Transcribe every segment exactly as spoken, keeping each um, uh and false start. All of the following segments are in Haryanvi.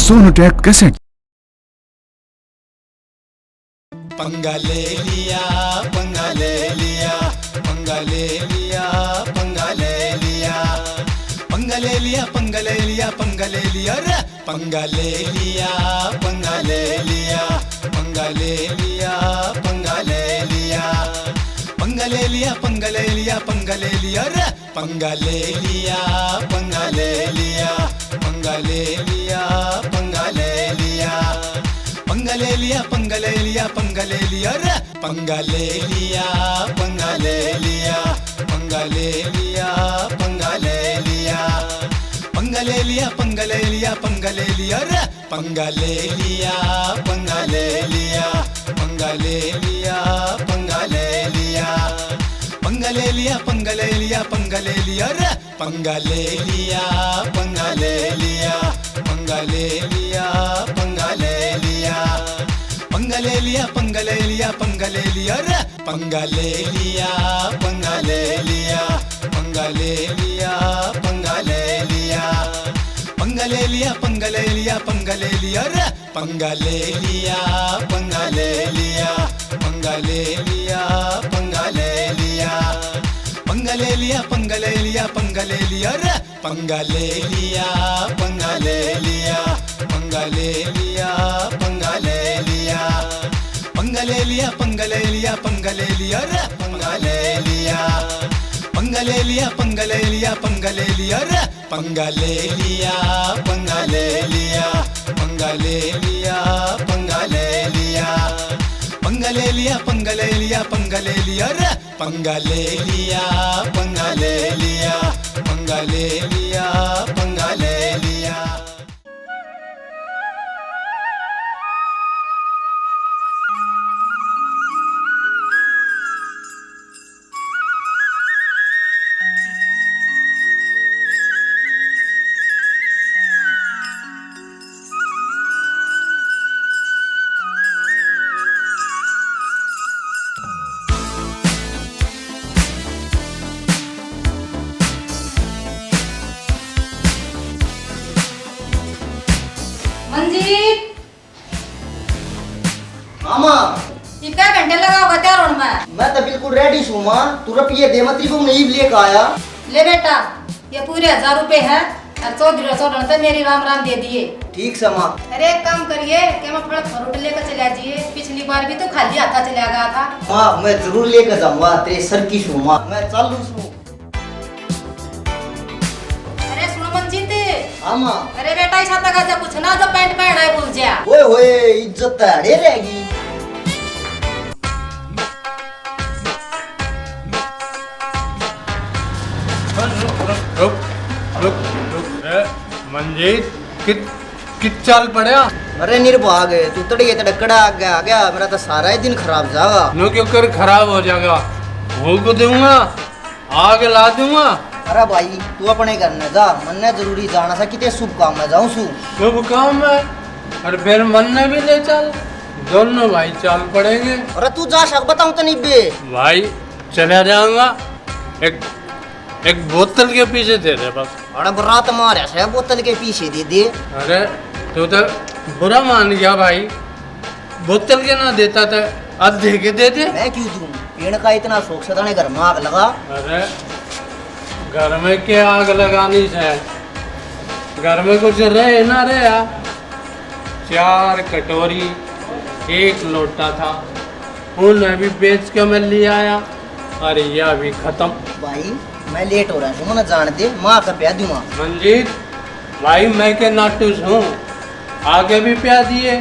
दोनों ट्रैक कैसेट। पंगा ले लिया, पंगा ले लिया, पंगा ले लिया, पंगा ले लिया, पंगा ले लिया, पंगा ले लिया, पंगा ले लिया रे। पंगा ले लिया, पंगा ले लिया, पंगा ले लिया, पंगा ले लिया, पंगा ले लिया, पंगा ले लिया, पंगा ले लिया रे। पंगा ले लिया, पंगा ले लिया, पंगा ले लिया, पंगा ले लिया, पंगा ले लिया, पंगा ले लिया, पंगा ले लिया रे। पंगा ले लिया, पंगा ले लिया, पंगा ले लिया, पंगा ले लिया, पंगा ले लिया, पंगा ले लिया, पंगा ले लिया रे। पंगा ले लिया, पंगा ले लिया, पंगा ले लिया, पंगा ले लिया, पंगा ले लिया, पंगा ले लिया, पंगा ले लिया रे। पंगा ले लिया, पंगा ले लिया, पंगा ले लिया, पंगा ले लिया, पंगा ले लिया, पंगा ले लिया, पंगा ले लिया रे। पंगा ले लिया, पंगा ले लिया, पंगा ले लिया, पंगा ले लिया, पंगा ले लिया, पंगा ले लिया, पंगा ले लिया रे। पंगा ले लिया, पंगा ले लिया, पंगा ले लिया, पंगा ले लिया, पंगा ले लिया, पंगा ले लिया, पंगा ले लिया रे। पंगा ले लिया, पंगा ले लिया, पंगा ले लिया, पंगा ले लिया, पंगा ले लिया, पंगा ले लिया, पंगा ले लिया रे। पंगा ले लिया, पंगा ले लिया, पंगा ले लिया, पंगा ले लिया रे। पंगा ले लिया, पंगा ले लिया, पंगा ले लिया, पंगा ले लिया, पंगा ले लिया, पंगा ले लिया, पंगा ले लिया रे। पंगा ले लिया, पंगा ले लिया, पंगा ले लिया, पंगा ले लिया। मंजीत। हाँ माँ। इक्का घंटे लगा होगा तैयार होने में। मैं तो बिल्कुल रेडी सूं माँ, तू रुपये दे, मैं तेरी बहू ने ईब लेके आया। ले बेटा, ये पूरे हजार रुपए है और चौधरी रे छोड़न ते मेरी राम राम दे दिए। ठीक से माँ। अरे एक काम करिए, के मैं फल फ्रूट लेकर चला जाइए, पिछली बार भी तो खाली हाथा चला गया था। माँ मैं जरूर लेकर जाऊंगा, तेरे सर की सूं माँ, मैं चालू सूं। अरे सुनो मंजीत। हाँ माँ। अरे बेटा, इसा तक आजा कुछ ना, जो पैंट पहना है भूल जा। ओए होए, इज्जत तो अड़े रहेगी। रुक, रुक, रुक, रुक, रुक। ए, मंजीत, कित, कित चाल पड़या? अरे निर्भाग, तू तड़के तड़कड़ा आगे आ गया, मेरा तो सारा ही दिन खराब जागा। नो क्यों कर खराब हो जागा? भूल को दूंगा। आग ला दूंगा। अरे भाई, तू अपने घर न जा, मन्ने जरूरी जाना सा, किते शुभ काम में जाऊं सू। शुभ काम में? और फिर मन्ने भी ले चल, दोनों भाई चल पड़ेंगे। अरे तू जा सक, बताऊं तो नहीं बे। भाई, चला जाऊंगा, एक, एक बोतल के पीछे दे दे बस। अरे बरात मारे से बोतल के पीछे दे दे। अरे, तू तो बुरा मान गया भाई। बोतल के ना देता तो आधे के दे दे। मैं क्यों दूं? पीण का इतना शौक से तने घर में आग लगा। अरे, घर में क्या आग लगानी से? घर में कुछ रहे ना रहे, चार कटोरी, एक लोटा था, उन्हें भी बेच के मैं ले आया। अरे, यह भी खत्म। भाई, मैं लेट हो रहा हूँ, मन्ने जान दे, माँ का प्या दूंगा। मंजीत, भाई, मैं के नाटू हूँ, आगे भी प्या दिए,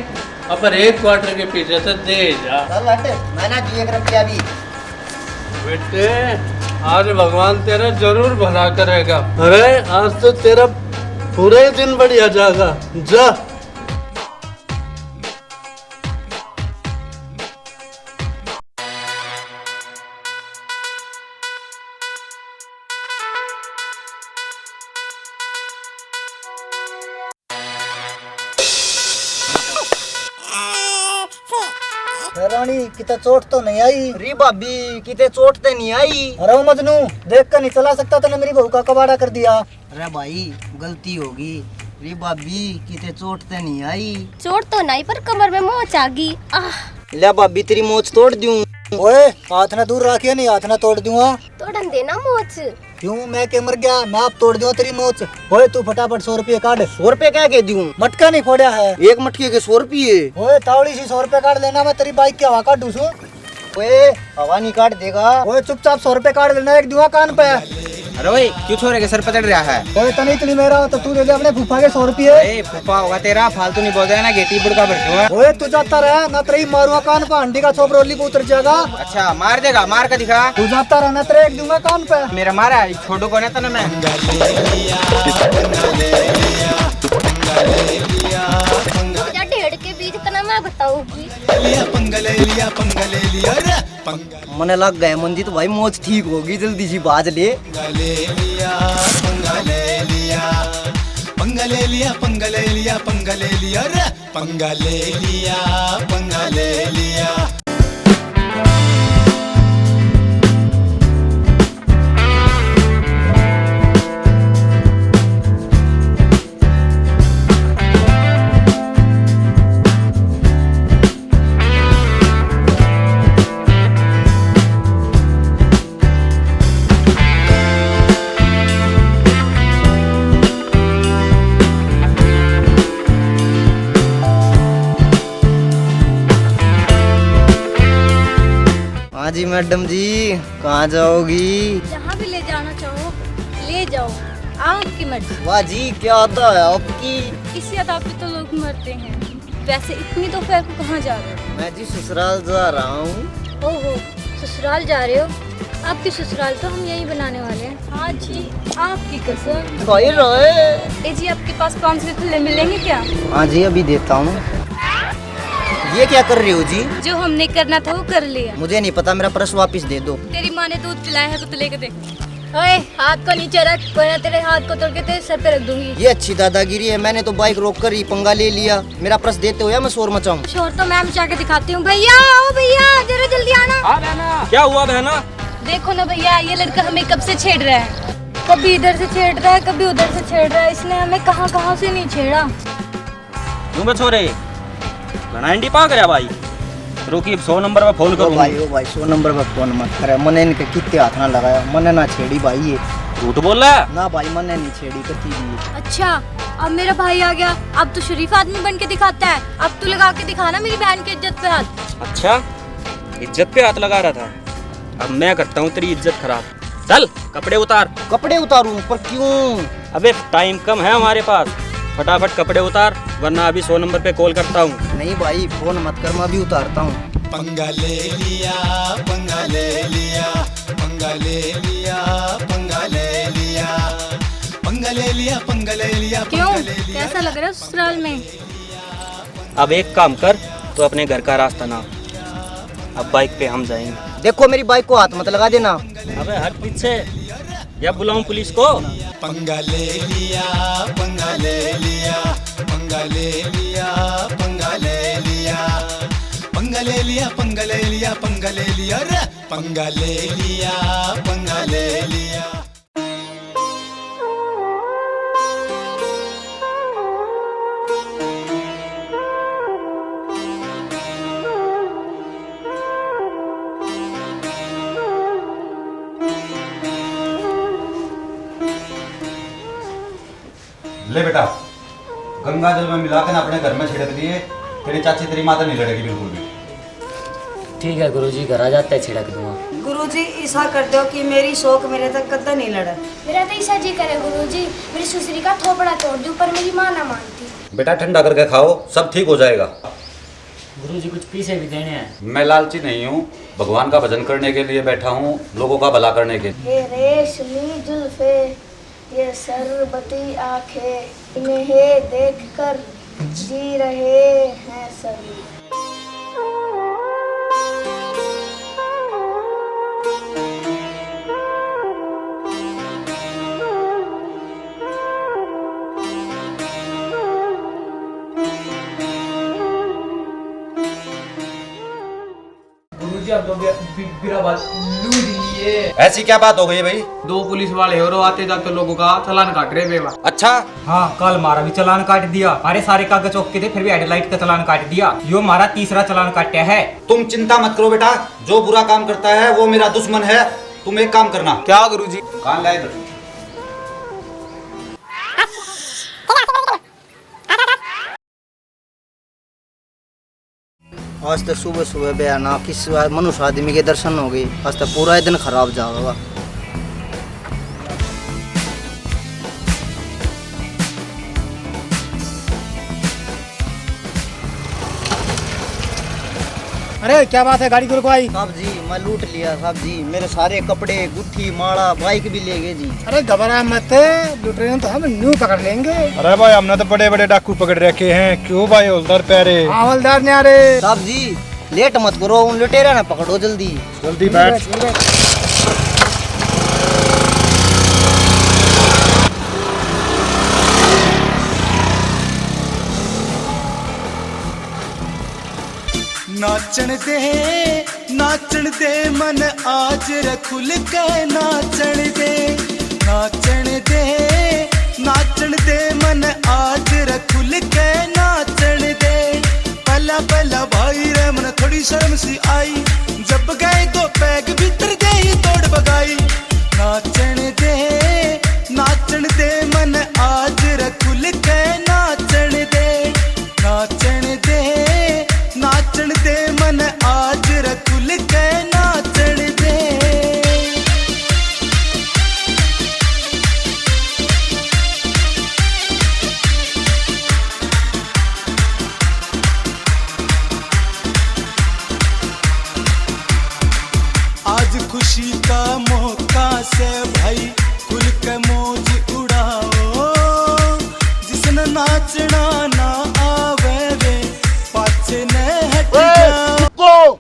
अब एक क्वार्टर के पीछे से दे जा। चल हट, मैं ना दिए एक रुपया भी। बेटे, आज भगवान तेरा जरूर भला करेगा। अरे, आज तो तेरा पूरा ही दिन बढ़िया जाएगा। जा। ए रानी, किते चोट तो नहीं आई? री भाभी, किते चोट ते नहीं आई। अरे ओ मजनू, देख कर नहीं चला सकता, तने मेरी बहू का कबाड़ा कर दिया। अरे भाई, गलती होगी। री भाभी, किते चोट ते नहीं आई? चोट तो नहीं, पर कमर में मोच आ गई। आह। ले भाभी, तेरी मोच तोड़ दूं। ओए, हाथ ना दूर रखिए, नहीं हाथ ना तोड़ दूंगा। तोड़न देना मोच। क्यों, मैं के मर गया? मैं आप तोड़ दूंगा तेरी मोच। ओए, तू फटाफट सौ रुपये काट। सौ रुपये क्या के दूं? मटका नहीं फोड़ा है। एक मटके के सौ रुपये। ओए, तावड़ी सी सौ रुपये काट लेना, मैं तेरी बाइक की हवा काट दूं। ओए, हवा नहीं काट देगा। ओए, चुपचाप सौ रुपये काट लेना, एक दूंगा कान पे। अरे ओए, क्यों छोरे के सर पे चढ़ रहा है? ओए, तने इतनी मेरा हो तो तू दे दे अपने फूफा के सौ रुपये। ए, फूफा होगा तेरा, फालतू नहीं बोल देना, गेटी बुड़का भर दूंगा। ओए, तू जाता रह, ना तेरी मारूंगा कान पे, हंडी का छोपरोली को उतर जाएगा। अच्छा, मार देगा, मार के दिखा। तू जाता रह, ना तेरे एक दूंगा कान पे। मेरा मारा, छोड़ू को ना तने मैं। जा ढेड़ के बीच तना मैं बताऊंगी। लिया पंगा ले लिया, पंगा ले लिया रे, पंगा। मने लग गए मंजीत भाई, मोच ठीक होगी, जल्दी सी बाज ले। पंगा ले लिया, पंगा ले लिया, पंगा ले लिया, पंगा ले लिया रे, पंगा ले लिया, पंगा ले लिया। हाँ जी मैडम जी, कहाँ जाओगी? जहाँ भी ले जाना चाहो, ले जाओ, आपकी मर्जी। वाह जी, क्या अदा है आपकी। इसी अदा पे तो लोग मरते हैं। वैसे इतनी दोपहर को कहाँ जा रहे हो? मैं जी ससुराल जा रहा हूँ। ओहो, ससुराल जा रहे हो? आपकी ससुराल तो हम यहीं बनाने वाले हैं। हाँ जी, आपकी कसम। भाई रोए। ए जी, आपके पास पाँच सौ खुले मिलेंगे क्या? हाँ जी, अभी देता हूँ। ये क्या कर रही हो जी? जो हमने करना था वो कर लिया। मुझे नहीं पता, मेरा पर्स वापस दे दो। तेरी माँ ने दूध पिलाया है तो तू लेके देख। ओए, हाथ को नीचे रख, वरना तेरे हाथ को तोड़ के तेरे सर पे रख दूंगी। ये अच्छी दादागिरी है, मैंने तो बाइक रोक कर ही पंगा ले लिया। मेरा पर्स देते हो या मैं शोर मचाऊं? शोर तो मैं मचा के दिखाती हूँ। भैया, ओ भैया, जरा जल्दी आना। हाँ बहना। क्या हुआ बहना? देखो ना भैया, ये लड़का हमें कब से छेड़ रहा है, कभी इधर से छेड़ रहा है, कभी उधर से छेड़ रहा है। इसने हमें कहाँ कहाँ से नहीं छेड़ा। क्यों बे छोरे, घणा एंडी पा गया भाई। रुकी, सौ नंबर पे फोन ओ करूँ। भाई, ओ भाई, सौ नंबर पे फोन मत करे, मने इनके कित्ते हाथ ना लगाया, मने ना छेड़ी भाई ये। झूठ बोल रहा है? ना भाई, मने नहीं छेड़ी कती भी। अच्छा, अब मेरा भाई आ गया, अब तू शरीफ आदमी बन के दिखाता है। अब तू लगा के दिखाना मेरी बहन की इज्जत पे हाथ। अच्छा, इज्जत पे हाथ लगा रहा था, अब मैं करता हूँ तेरी इज्जत खराब। चल, कपड़े उतार। कपड़े उतारूं? पर क्यों? अबे, टाइम कम है हमारे पास, फटाफट कपड़े उतार, वरना अभी सौ नंबर पे कॉल करता हूँ। नहीं भाई, फोन मत कर, मैं अभी उतारता हूँ। पंगा ले लिया, पंगा ले लिया, पंगा ले लिया, पंगा ले लिया, पंगा ले लिया, पंगा ले लिया, क्यों? पंगा ले लिया। कैसा लग रहा है ससुराल में? अब एक काम कर, तू अपने घर का रास्ता ना, अब बाइक पे हम जाएंगे। देखो, मेरी बाइक को हाथ मत लगा देना। अबे हट पीछे, या बुलाऊं पुलिस को? पंगा ले लिया, पंगा ले लिया, पंगा ले लिया, पंगा ले लिया, पंगा ले लिया, पंगा ले लिया रे, पंगा ले लिया, पंगा ले लिया। ले बेटा, गंगा जल में मिला के ना अपने घर में छिड़क दिए, तेरी चाची तेरी माँ तो नहीं लड़ेगी बिल्कुल भी। ठीक है गुरुजी, घर आ जाते छिड़क दूंगा। गुरुजी, ऐसा कर दो कि मेरी शौक मेरे तक कदा नहीं लड़े। मेरा तो ऐसा जी करे गुरुजी, मेरी सुसरी का थोपड़ा तोड़ दूं, पर मेरी माँ ना मानती। बेटा, ठंडा करके खाओ, सब ठीक हो जाएगा। गुरुजी, कुछ पैसे भी देने हैं। मैं लालची नहीं हूँ, भगवान का भजन करने के लिए बैठा हूँ, लोगों का भला करने के लिए। ये रेशमी जुल्फे, ये शरबती आंखें, इन्हें देखकर जी रहे हैं सभी। गुरुजी, हम तो बि-, बि-, बिरा बात लूट लिए। ऐसी क्या बात हो गई भाई? दो पुलिस वाले हो रो आते जाते लोगों का चालान काट रहे बेवा। अच्छा। हाँ, कल मारा भी चालान काट दिया। अरे सारे कागज ओके थे, फिर भी हेडलाइट का चालान काट दिया। यो मारा तीसरा चालान काटा है। तुम चिंता मत करो बेटा, जो बुरा काम करता है वो मेरा दुश्मन है। तुम एक काम करना। क्या गुरुजी? कान लाए इधर। आज तो सुबह सुबह बे ना किस मनुष्य आदमी के दर्शन हो गए। आज तो पूरा ही दिन खराब जावेगा। अरे क्या बात है, गाड़ी को रुकवाई? साहब जी, मैं लूट लिया साहब जी, मेरे सारे कपड़े, गुट्ठी, माला, बाइक भी ले गए जी। अरे घबरा मत, लुटेरे तो हम न्यू पकड़ लेंगे। अरे भाई, हमने तो बड़े बड़े डाकू पकड़ रखे हैं। क्यों भाई हवलदार प्यारे? हाँ, हवलदार न्यारे। साहब जी, लेट मत करो, उन लुटेरा ने पकड़ो जल्दी। जल्दी बैठ। नाचण दे, नाचण दे मन आज रे खुल के नाचण दे, नाचण दे, नाचण दे मन आज रे खुल के नाचण दे। पहला पहला भाई रे मन थोड़ी शर्म सी आई, जब गए दो पैग भीतर दे ही दौड़ बगाई। नाचण दे, नाचण दे मन आज रे खुल के नाचण दे। नाचण दे, नाचण दे मन आज रे खुल के नाचण दे। आज खुशी का मौका से भाई, खुल के मौज उड़ाओ। जिसने नाचना ना आवे रे, पाछे ने हट ओए, जा। रुको।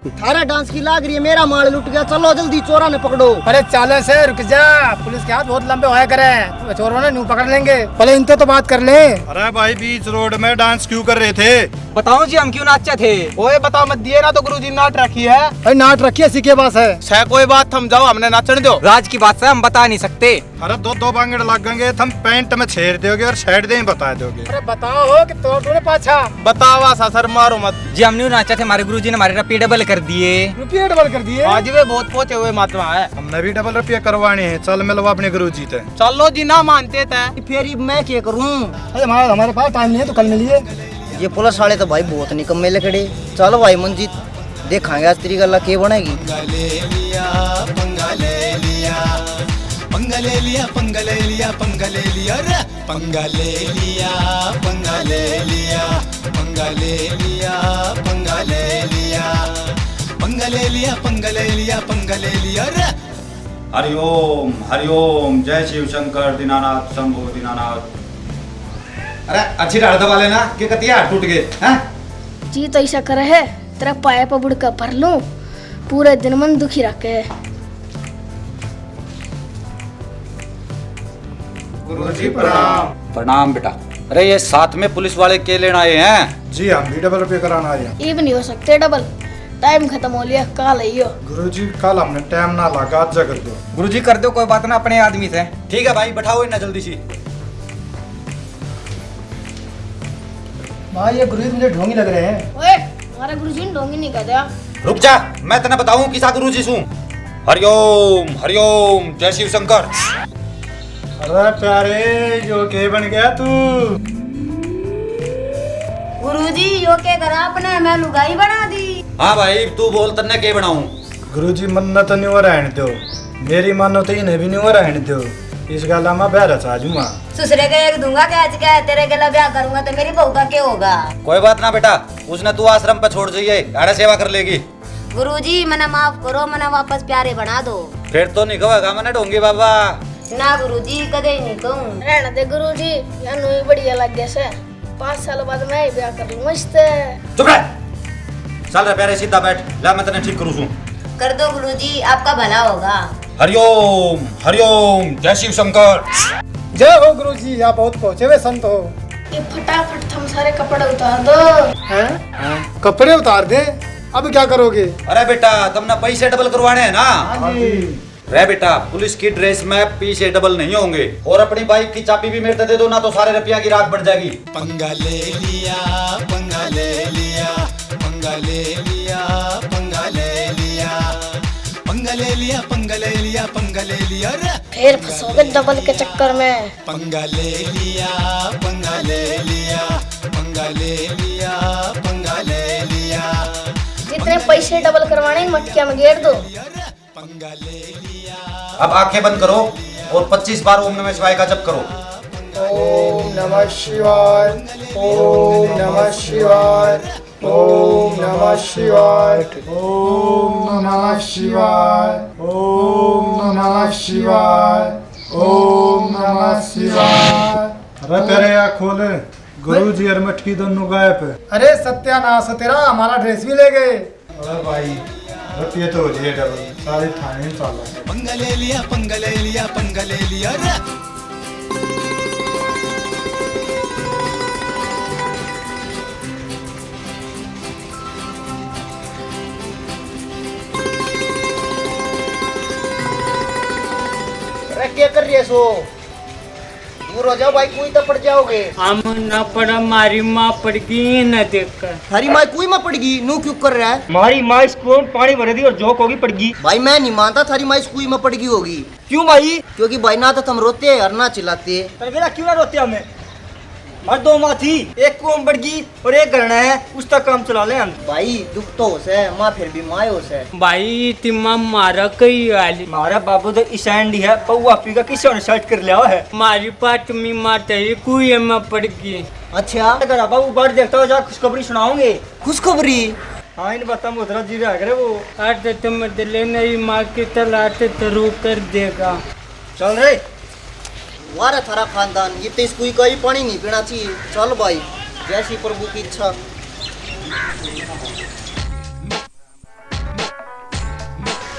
थारा डांस की लाग रही है, मेरा माल लुट गया। चलो जल्दी चोरा ने पकड़ो। अरे चाले से रुक जा, पुलिस के हाथ बहुत लंबे होया करे, चोरों ने न्यू पकड़ लेंगे। पहले इनसे तो बात कर ले। अरे भाई, बीच रोड में डांस क्यों कर रहे थे? बताओ जी, हम क्यों नाचे थे? ओए बता मत दिए ना, तो गुरुजी नाट रखी है। अरे नाट रखी है, सीखे पास है। सै कोई बात, थम जाओ, हमने नाचण दो। राज की बात से हम बता नहीं सकते। अरे दो दो बांगड़ लागेंगे, थम पैंट में छेड़ दोगे और साइड दे ही बता दोगे। अरे बताओ हो कि तोड़ दूं पाछा। बतावा सा सर, मारो मत। जी हम न्यू नाचे थे, हमारे गुरुजी ने हमारे रुपये डबल कर दिए। रुपये डबल कर दिए? आज वे बहुत पहुंचे हुए महात्मा है। हमने भी डबल रुपये करवाने हैं, चल मिलवा अपने गुरुजी ते। चलो जी, ना मानते थे। फिर मैं क्या करूं? अरे हमारे, हमारे पास टाइम नहीं है, तो कल मिलिए। ये पुलिस वाले तो भाई बहुत निकम्मे लकड़े। चल भाई मंजीत, देखांगे आज तेरी गल्ला के बनेगी। पंगा ले लिया, पंगा ले लिया, पंगा ले लिया, पंगा ले लिया, पंगा ले लिया रे। पंगा ले लिया, पंगा ले लिया, पंगा ले लिया, पंगा ले लिया, पंगा ले लिया, पंगा ले लिया, पंगा ले लिया रे। हरिओम, हरिओम, जय शिव शंकर दीनानाथ शंभो दीनानाथ। अरे अच्छी ढाल दबा लेना, के कतिया हाथ टूट गए हैं? जी तो ऐसा करे है, तेरा पाया पे बुड़ के भर लूं, पूरे दिन मन दुखी रखे है। गुरुजी प्रणाम। प्रणाम बेटा। अरे ये साथ में पुलिस वाले के लेना आए हैं? जी हम भी डबल रुपये कराना आए हैं। ये भी नहीं हो सकते डबल, टाइम खत्म हो लिया, कल आइयो। गुरुजी कल हमने टाइम ना लगा, आज कर दो। गुरुजी कर दो, कोई बात ना, अपने आदमी से। ठीक है भाई, बैठाओ इन्हें जल्दी सी। भाई ये गुरुजी मुझे ढोंगी लग रहे हैं। ओए, हमारे गुरुजी ने ढोंगी नहीं कह दिया। रुक जा, मैं तने बताऊं किसा गुरुजी सूं। हरिओम, हरिओम, जय शिव शंकर। अरे प्यारे, यो के बन गया तू? गुरुजी, यो के करा आपने, मैं लुगाई बना दी। हाँ भाई, तू बोल, तन्ने के बनाऊं? गुरुजी, मन्ने तो न्यू रहन दो, मेरी मानो तो इन्हें भी न्यू रहन दो। इस गल में बहरा चा जूंगा। ससुरे के एक दूंगा के आज के, तेरे गला ब्याह करूंगा तो मेरी बहू का क्या होगा? कोई बात ना बेटा, उसने तू आश्रम पे छोड़ जाइए, आड़े सेवा कर लेगी। गुरुजी, मने माफ करो, मने वापस प्यारे बना दो। फिर तो नहीं कहेगा मने ढोंगी बाबा। ना गुरुजी, कदे ही नहीं कहूँ। रहने दे गुरुजी, या न्यू ही बढ़िया लग गया से। पाँच साल बाद मैं ही ब्याह कर लूंगा इससे। चुप रह। चल रे प्यारे, सीधा बैठ, ला मैं तने ठीक करूँ सूं। कर दो गुरुजी, आपका भला होगा। हरिओम, हरिओम, जय शिव शंकर। जय हो गुरुजी, आप बहुत पहुंचे हुए संत हो। ये फटाफट थम सारे कपड़े उतार दो। हैं? हैं? कपड़े उतार दे? अब क्या करोगे? अरे बेटा, तुमने पैसे डबल करवाने हैं ना? हाँ जी। रे बेटा, पुलिस की ड्रेस में पैसे डबल नहीं होंगे। और अपनी बाइक की चाबी भी मेरे को दे दो, ना तो सारे रुपया की राख बन जाएगी। पंगा ले लिया, पंगा ले लिया, पंगा ले लिया, पंगा ले लिया, पंगा ले लिया, पंगा ले लिया, पंगा ले लिया रे। फिर फंसोगे डबल के चक्कर में। पंगा ले लिया, पंगा ले लिया, पंगा ले लिया, पंगा ले लिया। जितने पैसे डबल करवाने, इन मटकिया में गेर दो। पंगा ले लिया। अब आंखें बंद करो और पच्चीस बार ओम नमः शिवाय का जप करो। ओम नमः शिवाय, ओम नमः शिवाय, ओम नमः शिवाय, ओम नमः शिवाय, ओम नमः शिवाय, ओम नमः शिवाय। अरे तेरे या खोल, गुरु जी और मटकी दोनों गायब। अरे सत्यानाश हो तेरा, हमारा ड्रेस भी ले गए। अरे भाई, रुपये तो हो लिए डबल, सारे थाने में चाला। पंगा ले लिया, पंगा ले लिया, पंगा ले लिया रे। अरे क्या कर रहे सो? दूर हो जाओ भाई, कुई तो पड़ जाओगे। हम ना पड़ा, मारी माँ पड़ गई ना देख कर। थारी माँ कुई में पड़ गई, नू क्यों कर रहा है? मारी माँ स्कूल में पानी भर दी और जोक होगी पड़ गई। भाई मैं नहीं मानता थारी माँ स्कूल में पड़ गई होगी। क्यों भाई? क्योंकि भाई ना तो हम रोते हैं और ना चिल्लाते। पर बेटा क्यों ना रोते हमें? मार दो माँ थी, एक कुआं में पड़ गई और एक घरना है, उस तक काम चला ले हम। भाई दुख तो हो से, माँ फिर भी माँ हो से। भाई इतनी माँ मारा कई वाली। मारा बाबू तो ईशान डी है, पौवा पी का किसी ने सेट कर लिया है। मारी पाट में माँ तेरी कुएं में पड़ गई। अच्छा। अगर बाबू बाहर देखता हो जा, खुशखबरी सुनाओगे। खुशखबरी? हाँ, इन बातों में उतरा जी रहा करे वो। आज तो तुम दिले नहीं माँ की तलाश शुरू कर देगा। चल रे। वाह रे थारा खानदान, ये तो इसको ही कहीं पानी नहीं पीना चाहिए। चल भाई, जैसी प्रभु की इच्छा।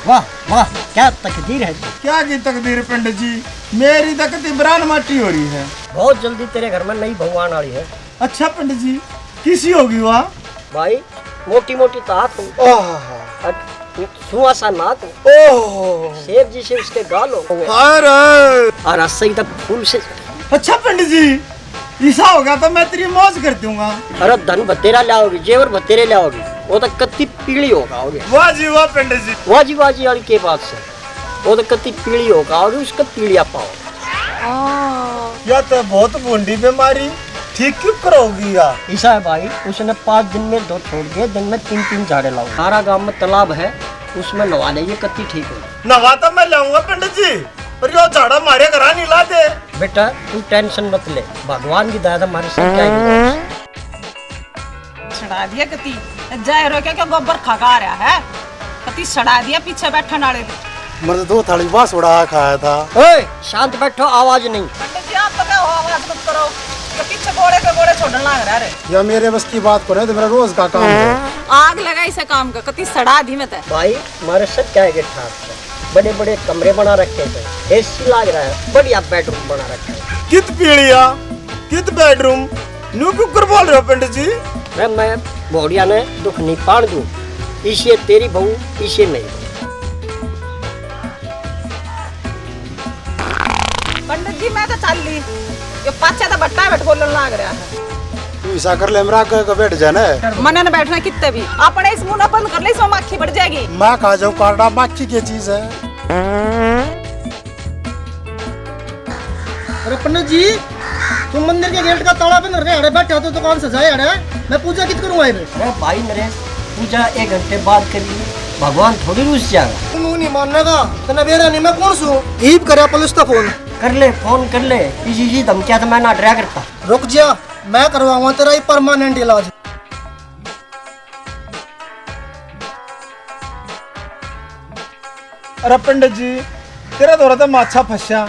वाह, वाह, क्या तकदीर है। क्या की तकदीर पंडित जी, मेरी तकदीर ब्रान माटी हो रही है। बहुत जल्दी तेरे घर में नई बहू आने वाली है। अच्छा पंडित जी, किसी होगी वहाँ? भाई, मोटी मोटी तो हाथ हो। आहा। और सुआ सा नाक हो। ओह। सेब जी से उसके गाल हो। हाय रे। और रस्सी तक फूल से। अच्छा पंडित जी, ऐसा होगा तो मैं तेरी मौज कर दूंगा। अरे धन भतेरा लाओगी, जेवर भतेरे लाओगी, वो तो कत्ती पीली होगा होगे। वाह जी वाह पंडित जी। वाह जी वाह जी वाली के बात से, वो तो कत्ती पीली होगा होगे, उसका पीलिया पाओ। या तो बहुत भूंडी बीमारी, ठीक क्यों करोगी या? ऐसा है भाई, उसने पाँच दिन में दो छोड़ दिए, दिन में तीन तीन झाड़े लाओ। हमारा गांव में तालाब है, उसमें नवा ले, ये कत्ती ठीक हो। नवा तो मैं लाऊंगा पंडित जी, पर यो झाड़ा मारे घरा नहीं लाते। बेटा तू टेंशन मत ले, भगवान की दया से हमारे सब क्या ही नहीं। सड़ा दिया कती, जाहिर हो क्या, क्या गोबर खा खा रहा है, कती सड़ा दिया पीछे बैठन वाले। मर दो थाली बासुड़ा खाया था। ओए, शांत बैठो, आवाज नहीं। पंडित जी, आप तो क्या हो, आवाज मत करो, ये पीछे गोड़े के गोड़े छोड़न लाग रहा रे। या मेरे बस की बात को नहीं, तो मेरा रोज का काम है। आग लगा इसे काम का, कती सड़ा दी मैं ते। भाई, हमारे सब क्या है ठाक है, बड़े बड़े कमरे बना रखे हैं, एसी लाग रहा है, बढ़िया बेडरूम बना रखा है। कित पीलिया, कित बेडरूम, न्यू क्यों कर बोल रहे हो पंडित जी? अरे मैं भोड़िया ने दुख नहीं पान दूं, इसे तेरी बहू, इसे मेरी। पंडित जी, मैं तो चल ली। ये पाछे तो बट्टा बैठ बोलन लाग रहा है। तू ऐसा कर ले, मेरा आगे का बैठ जाना है। मने न बैठना कितने भी। अपने इस मुंह ना बंद कर ले, इसमें माखी बढ़ जाएगी। मैं खा जाऊं कांटा, माखी की चीज है। अरे पंडित जी, तुम मंदिर के गेट का ताला बंद करके अड़े बैठे हो तो दुकान सजाए अड़े, मैं पूजा कित करूंगा इधर? अरे भाई नरेश, पूजा एक घंटे बाद करिए, भगवान थोड़ी रूस जाएगा। तू नहीं मानने का, तने बेरा नहीं, मैं कौन सू? ईब करे पुलिस तो फोन। कर ले, फोन कर ले, इसी इसी धमकियां तो मैं ना डरा करता। रुक जा, मैं करवाऊंगा तेरा ये परमानेंट इलाज। अरे पंडित जी, तेरा धोरा तो माछा फंसा।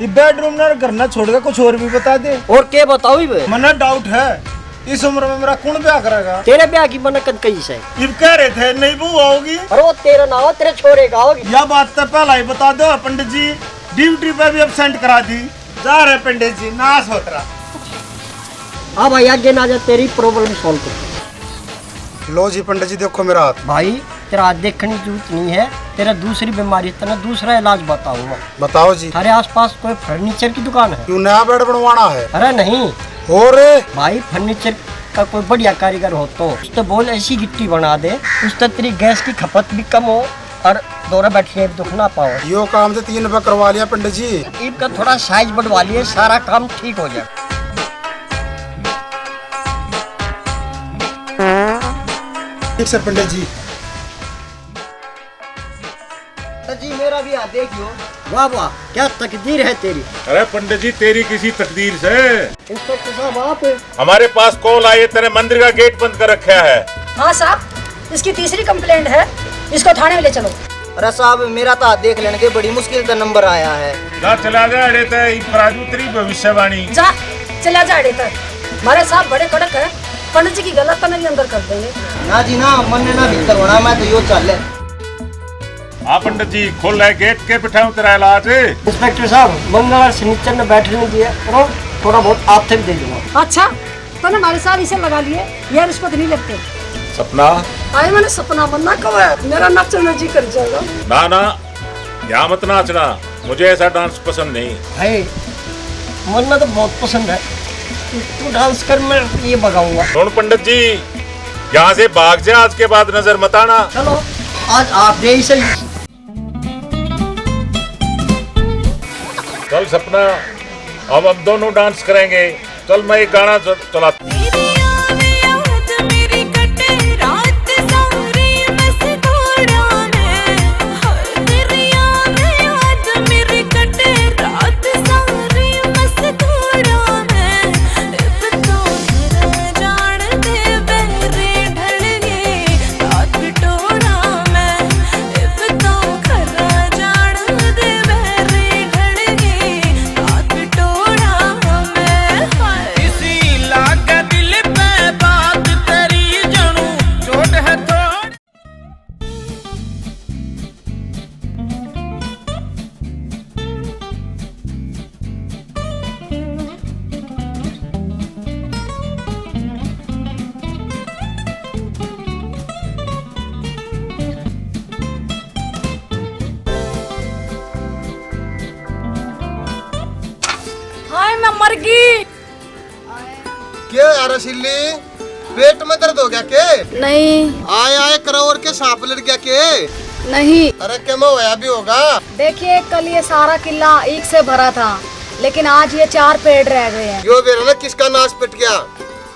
ये बेडरूम ना घर ना छोड़ के कुछ और भी बता दे। और के बताओ इब? मने डाउट है, इस उम्र में मेरा कौन ब्याह करेगा? तेरे ब्याह की मने कद कही से? इब कह रहे थे नई बहू आओगी। अरे वो तेरा ना हो, तेरे छोरे का होगी। या बात तो पहला ही बता दो पंडित जी, ड्यूटी पे भी एब्सेंट करा दी। जा रहे पंडित जी, नाश होत रहा। हाँ भाई, आगे ना जा, तेरी प्रॉब्लम सॉल्व कर। लो जी पंडित जी, देखो मेरा हाथ। भाई, तेरा हाथ देखने की जरूरत नहीं है, तेरा दूसरी बीमारी, तने दूसरा इलाज बताऊंगा। बताओ जी। थारे आसपास कोई फर्नीचर की दुकान है? क्यों, नया बेड बनवाना है? अरे नहीं। और? भाई, फर्नीचर का कोई बढ़िया कारीगर हो तो उससे बोल, ऐसी गिट्टी बना दे, उससे तेरी गैस की खपत भी कम हो और दौरा बैठने दुख ना पाओ। यो काम तो तीन पे करवा लिया पंडित जी। इनका थोड़ा साइज बढ़वा लिए, सारा काम ठीक हो जाए। ठीक सै पंडित जी। तो जी, मेरा भी हाथ देखियो। वाह वाह, क्या तकदीर है तेरी। अरे पंडित जी, तेरी किसी तकदीर से। इंस्पेक्टर साहब, आप? हमारे पास कॉल आई है, तेरे मंदिर का गेट बंद कर रखा है। हाँ साहब, इसकी तीसरी कंप्लेंट है, इसको थाने में ले चलो। अरे साहब, मेरा तो हाथ देख लेने के बड़ी मुश्किल का नंबर आया है। जा चला जा अड़े ते, इब करा दूं तेरी भविष्यवाणी। जा चला जा अड़े ते। हमारे साहब बड़े कड़क हैं, पंडित जी की गलत तो नहीं अंदर कर देंगे। ना जी ना, मन्ने ना भीतर होना, मैं तो यो चाले। हाँ पंडित जी, खोल ले गेट के, बिठाऊं तेरा इलाज। इंस्पेक्टर साहब, मंगलवार शनिचर ने बैठने दिया करो, थोड़ा बहुत आपसे भी दे दूंगा। अच्छा, तूने हमारे साथ इसे लगा लिए, ये रिश्वत नहीं लेते। सपना। आए मैंने सपना बनना कब है, मेरा नाचने जी कर जाएगा। ना ना, यहाँ मत नाचना, मुझे ऐसा डांस पसंद नहीं। भाई, मन्ने तो बहुत पसंद है, तू डांस कर, मैं ये भगाऊंगा। सुन पंडित जी, यहाँ से भाग जा, आज के बाद नजर मत आना। चलो, आज आप दे ही सही। चल सपना, अब हम दोनों डांस करेंगे। चल मैं एक गाना च-, चलाता हूँ। तेरी आवे याद मेरी कटे रात सारी बस घोड़ा में। हाय तेरी आवे याद मेरी कटे रात सारी बस घोड़ा में। इब तो घर जान दे बहरे ढल गए रात टोरा में। इब तो घर जान दे बहरे ढल गए रात टोरा में। हाय। इसी लागे दिल पे बात तेरी, जानू चोट है थोड़ी। हाय, मैं मर गई। के यार सिल्ली, पेट में दर्द हो गया के? नहीं। आए आए करो और के सांप लड़ गया के? नहीं। अरे के में होया भी होगा। देखिए, कल ये सारा किला ईख से भरा था, लेकिन आज ये चार पेड़ रह गए हैं। यो बेरा ना किसका नाश पिट गया,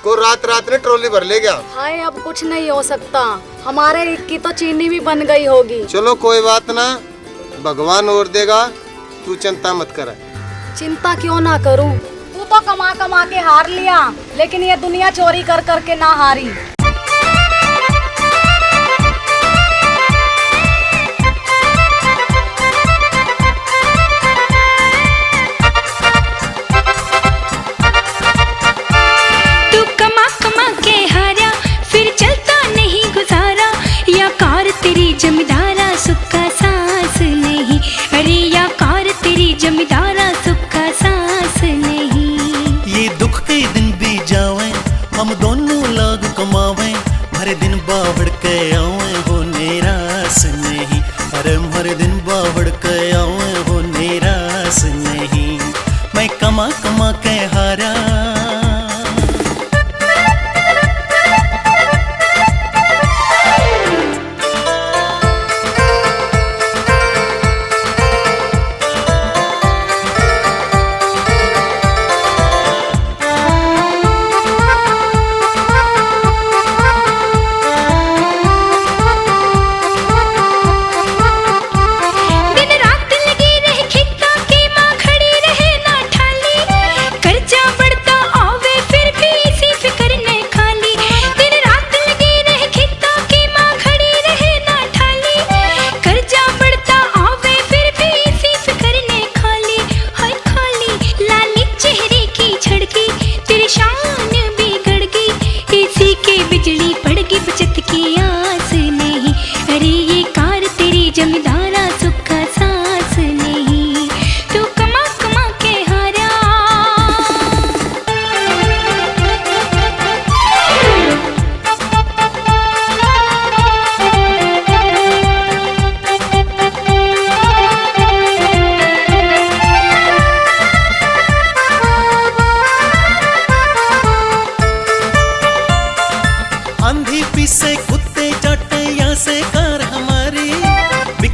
को रात रात ने ट्रॉली भर ले गया। हाय, अब कुछ नहीं हो सकता, हमारे ईख की तो चीनी भी बन गई होगी। चलो कोई बात ना, भगवान और देगा, तू चिंता मत कर। चिंता क्यों ना करूं? तू तो कमा कमा के हार लिया, लेकिन ये दुनिया चोरी कर कर के ना हारी। तू कमा कमा के हारया, फिर चलता नहीं गुजारा। या कार तेरी जमींदारा, सुख का सांस नहीं। अरे या कार तेरी जमींदारा, सुख का सांस नहीं। ये दुख के दिन भी जावे, हम दोनों लाग कमावे। हर दिन बावड़ के आवे हो निराश नहीं। अरे हर दिन बावड़ के आवे हो निराश नहीं। मैं कमा कमा के हारा। दिन रात लगी रहे खेता के माँ, खड़ी रहे ना ठाली। कर्जा बढ़ता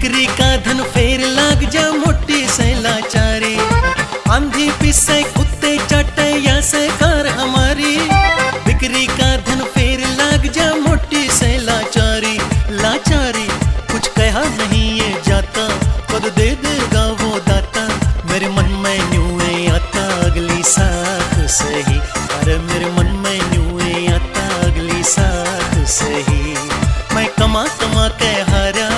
बिक्री का धन फेर लाग जा, मोटी से लाचारी। आंधी पीसे, कुत्ते चाटे, या सरकार हमारी। बिक्री का धन फेर लाग जा, मोटी से लाचारी। लाचारी, कुछ कहा नहीं ये जाता, कद दे देगा वो दाता। मेरे मन में न्यू है आता अगली साख सही, अरे मेरे मन में न्यू है आता अगली साख सही। मैं कमा कमा के हारा।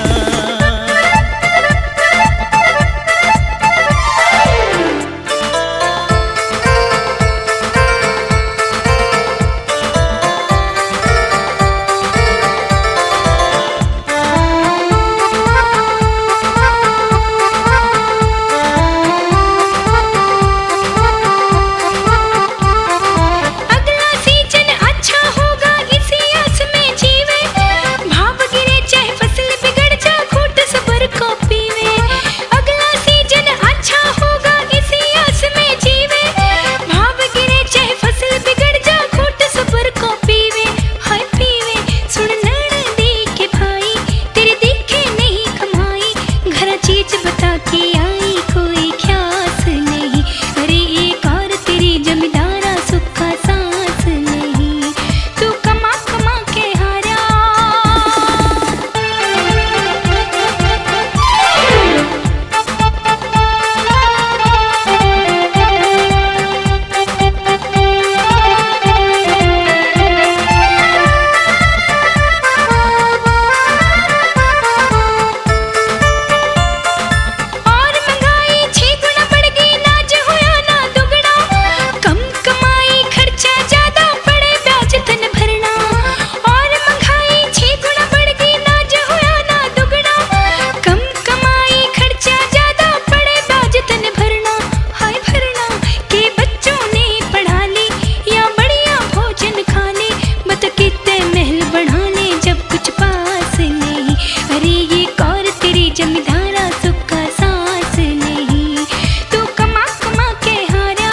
अगला सीजन अच्छा होगा, इसी आस में जीवे। भाव गिरे चाहे फसल बिगड़ जा, घूट सबर को पीवे। अगला सीजन अच्छा होगा, इसी आस में जीवे। भाव गिरे चाहे फसल बिगड़ जा, घूट सबर को पीवे। हाय पीवे, सुन नैन दे के भाई, तेरे देखे नहीं कमाई। घरा चीज बता के आई, कोई ख्यास नहीं। अरे ये कार तेरी जमींदारा सुख का सांस नहीं, तू कमा कमा के हारा। और महंगाई छह गुना बढ़ गई, नाज होया ना दुगना। कम कमाई खर्चा ज्यादा, पड़े ब्याज धन भरना। और महंगाई छह गुना बढ़ गई, नाज होया ना दुगना। कम कमाई खर्चा ज्यादा, पड़े ब्याज धन भरना। हाय भरना, के बच्चों ने पढ़ा ली या बढ़िया भोजन खा ले। बत कितने महल बना ले, जब कुछ पास नहीं। अरे ये कौर तेरी जमींदारा सुख का सांस नहीं, तू कमा कमा के हारा।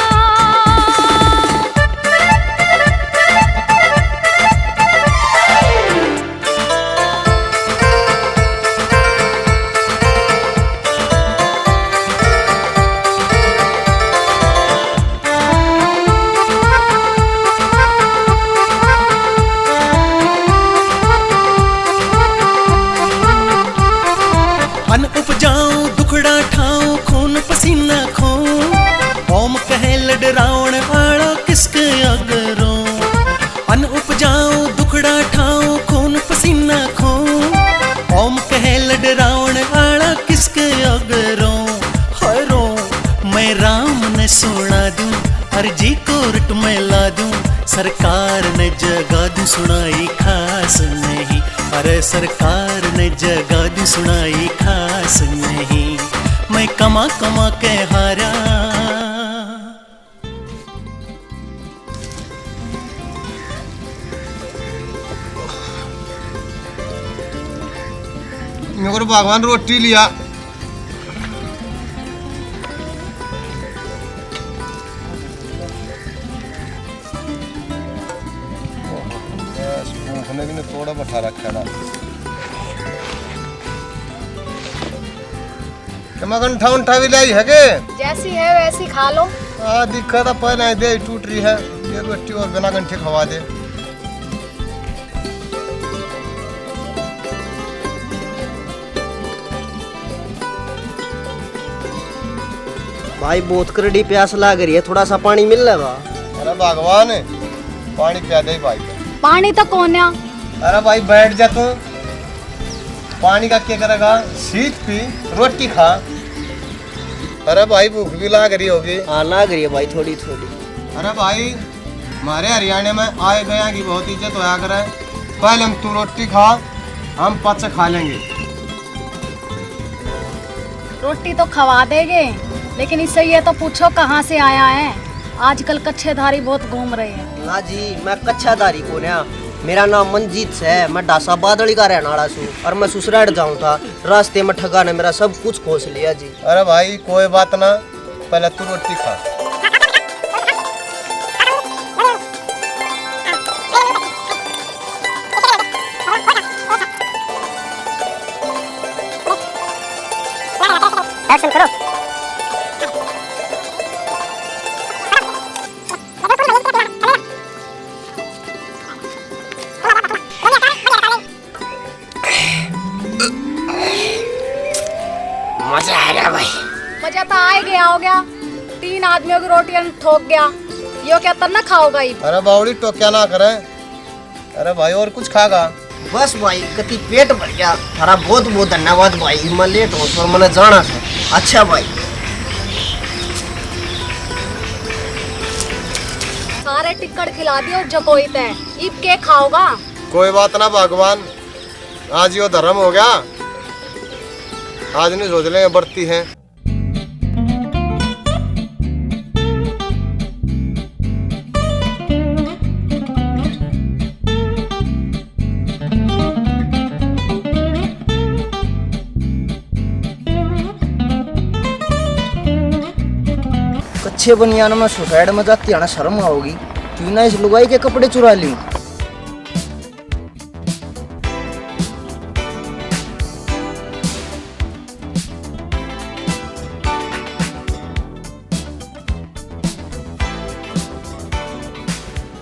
अन उपजाऊं दुखड़ा ठाऊं, खून पसीना खोऊं। ओम कहे लडरावण आला किसके आगे रोऊं। अन उपजाऊं दुखड़ा ठाऊं, खून पसीना खोऊं। ओम कहे लडरावण आला किसके आगे रोऊं। हाय रोऊं, मैं राम ने सुना दूं, अर्जी कोर्ट में ला दूं। सरकार ने जगा दूं सुनाई खास नहीं, अरे सरकार ने जगा दूं सुनाई खास नहीं, मैं कमा कमा के हारा। मगर भगवान रोटी लिया। गैस भूख ने भी न तोड़ा बैठा रखा ना। तो मगन ठा उठा भी लाई है के? जैसी है वैसी खा लो। आ, दिक्कत तो पहले ही दे टूट रही है, ये रोटी और बिना गंठे खवा दे। भाई, बहुत करड़ी प्यास लाग रही है, थोड़ा सा पानी मिल लेगा? अरे भगवान, पानी प्या दे भाई। पानी तो कोन्या। अरे भाई, बैठ जा तू, पानी का क्या करेगा? सीत पी, रोटी खा। अरे भाई, भूख भी लाग रही होगी। हाँ, लाग रही है भाई, थोड़ी थोड़ी। अरे भाई, हमारे हरियाणा में आए गया की बहुत इज्जत होया करे। पहले हम तू रोटी खा, हम पाछे खा लेंगे। रोटी तो खवा देंगे, लेकिन इससे ये तो पूछो कहाँ से आया है। आजकल कच्छेधारी बहुत घूम रहे हैं। ना जी, मैं कच्छाधारी कोन्या। मेरा नाम मंजीत से, मैं ढासा बादली का रहने वाला सूं और मैं ससुराल जाऊँ था। रास्ते में ठगा ने मेरा सब कुछ खोस लिया जी। अरे भाई, कोई बात ना, पहले तू रोटी खा। दर्शन करो। मजा आ गया भाई। मजा तो आ ही गया हो गया। तीन आदमियों की रोटियां ठोक गया। यो क्या तन्ना खाओगा ही? अरे बावड़ी टोक्या ना करे। अरे भाई, और कुछ खागा? बस भाई, कति पेट भर गया। थारा बहुत बहुत धन्यवाद भाई, मैं लेट हूँ और मैंने जाना है। अच्छा भाई। सारे टिक्कड़ खिला दिए और जकोई तै, इब के खाओगा? कोई बात ना भगवान, आज यो धर्म हो गया, आज नहीं सोच लेंगे बरती है। कच्छे बनियान में सुसाइड में जाती आना शर्म आओगी। क्यों ना इस लुगाई के कपड़े चुरा लूं।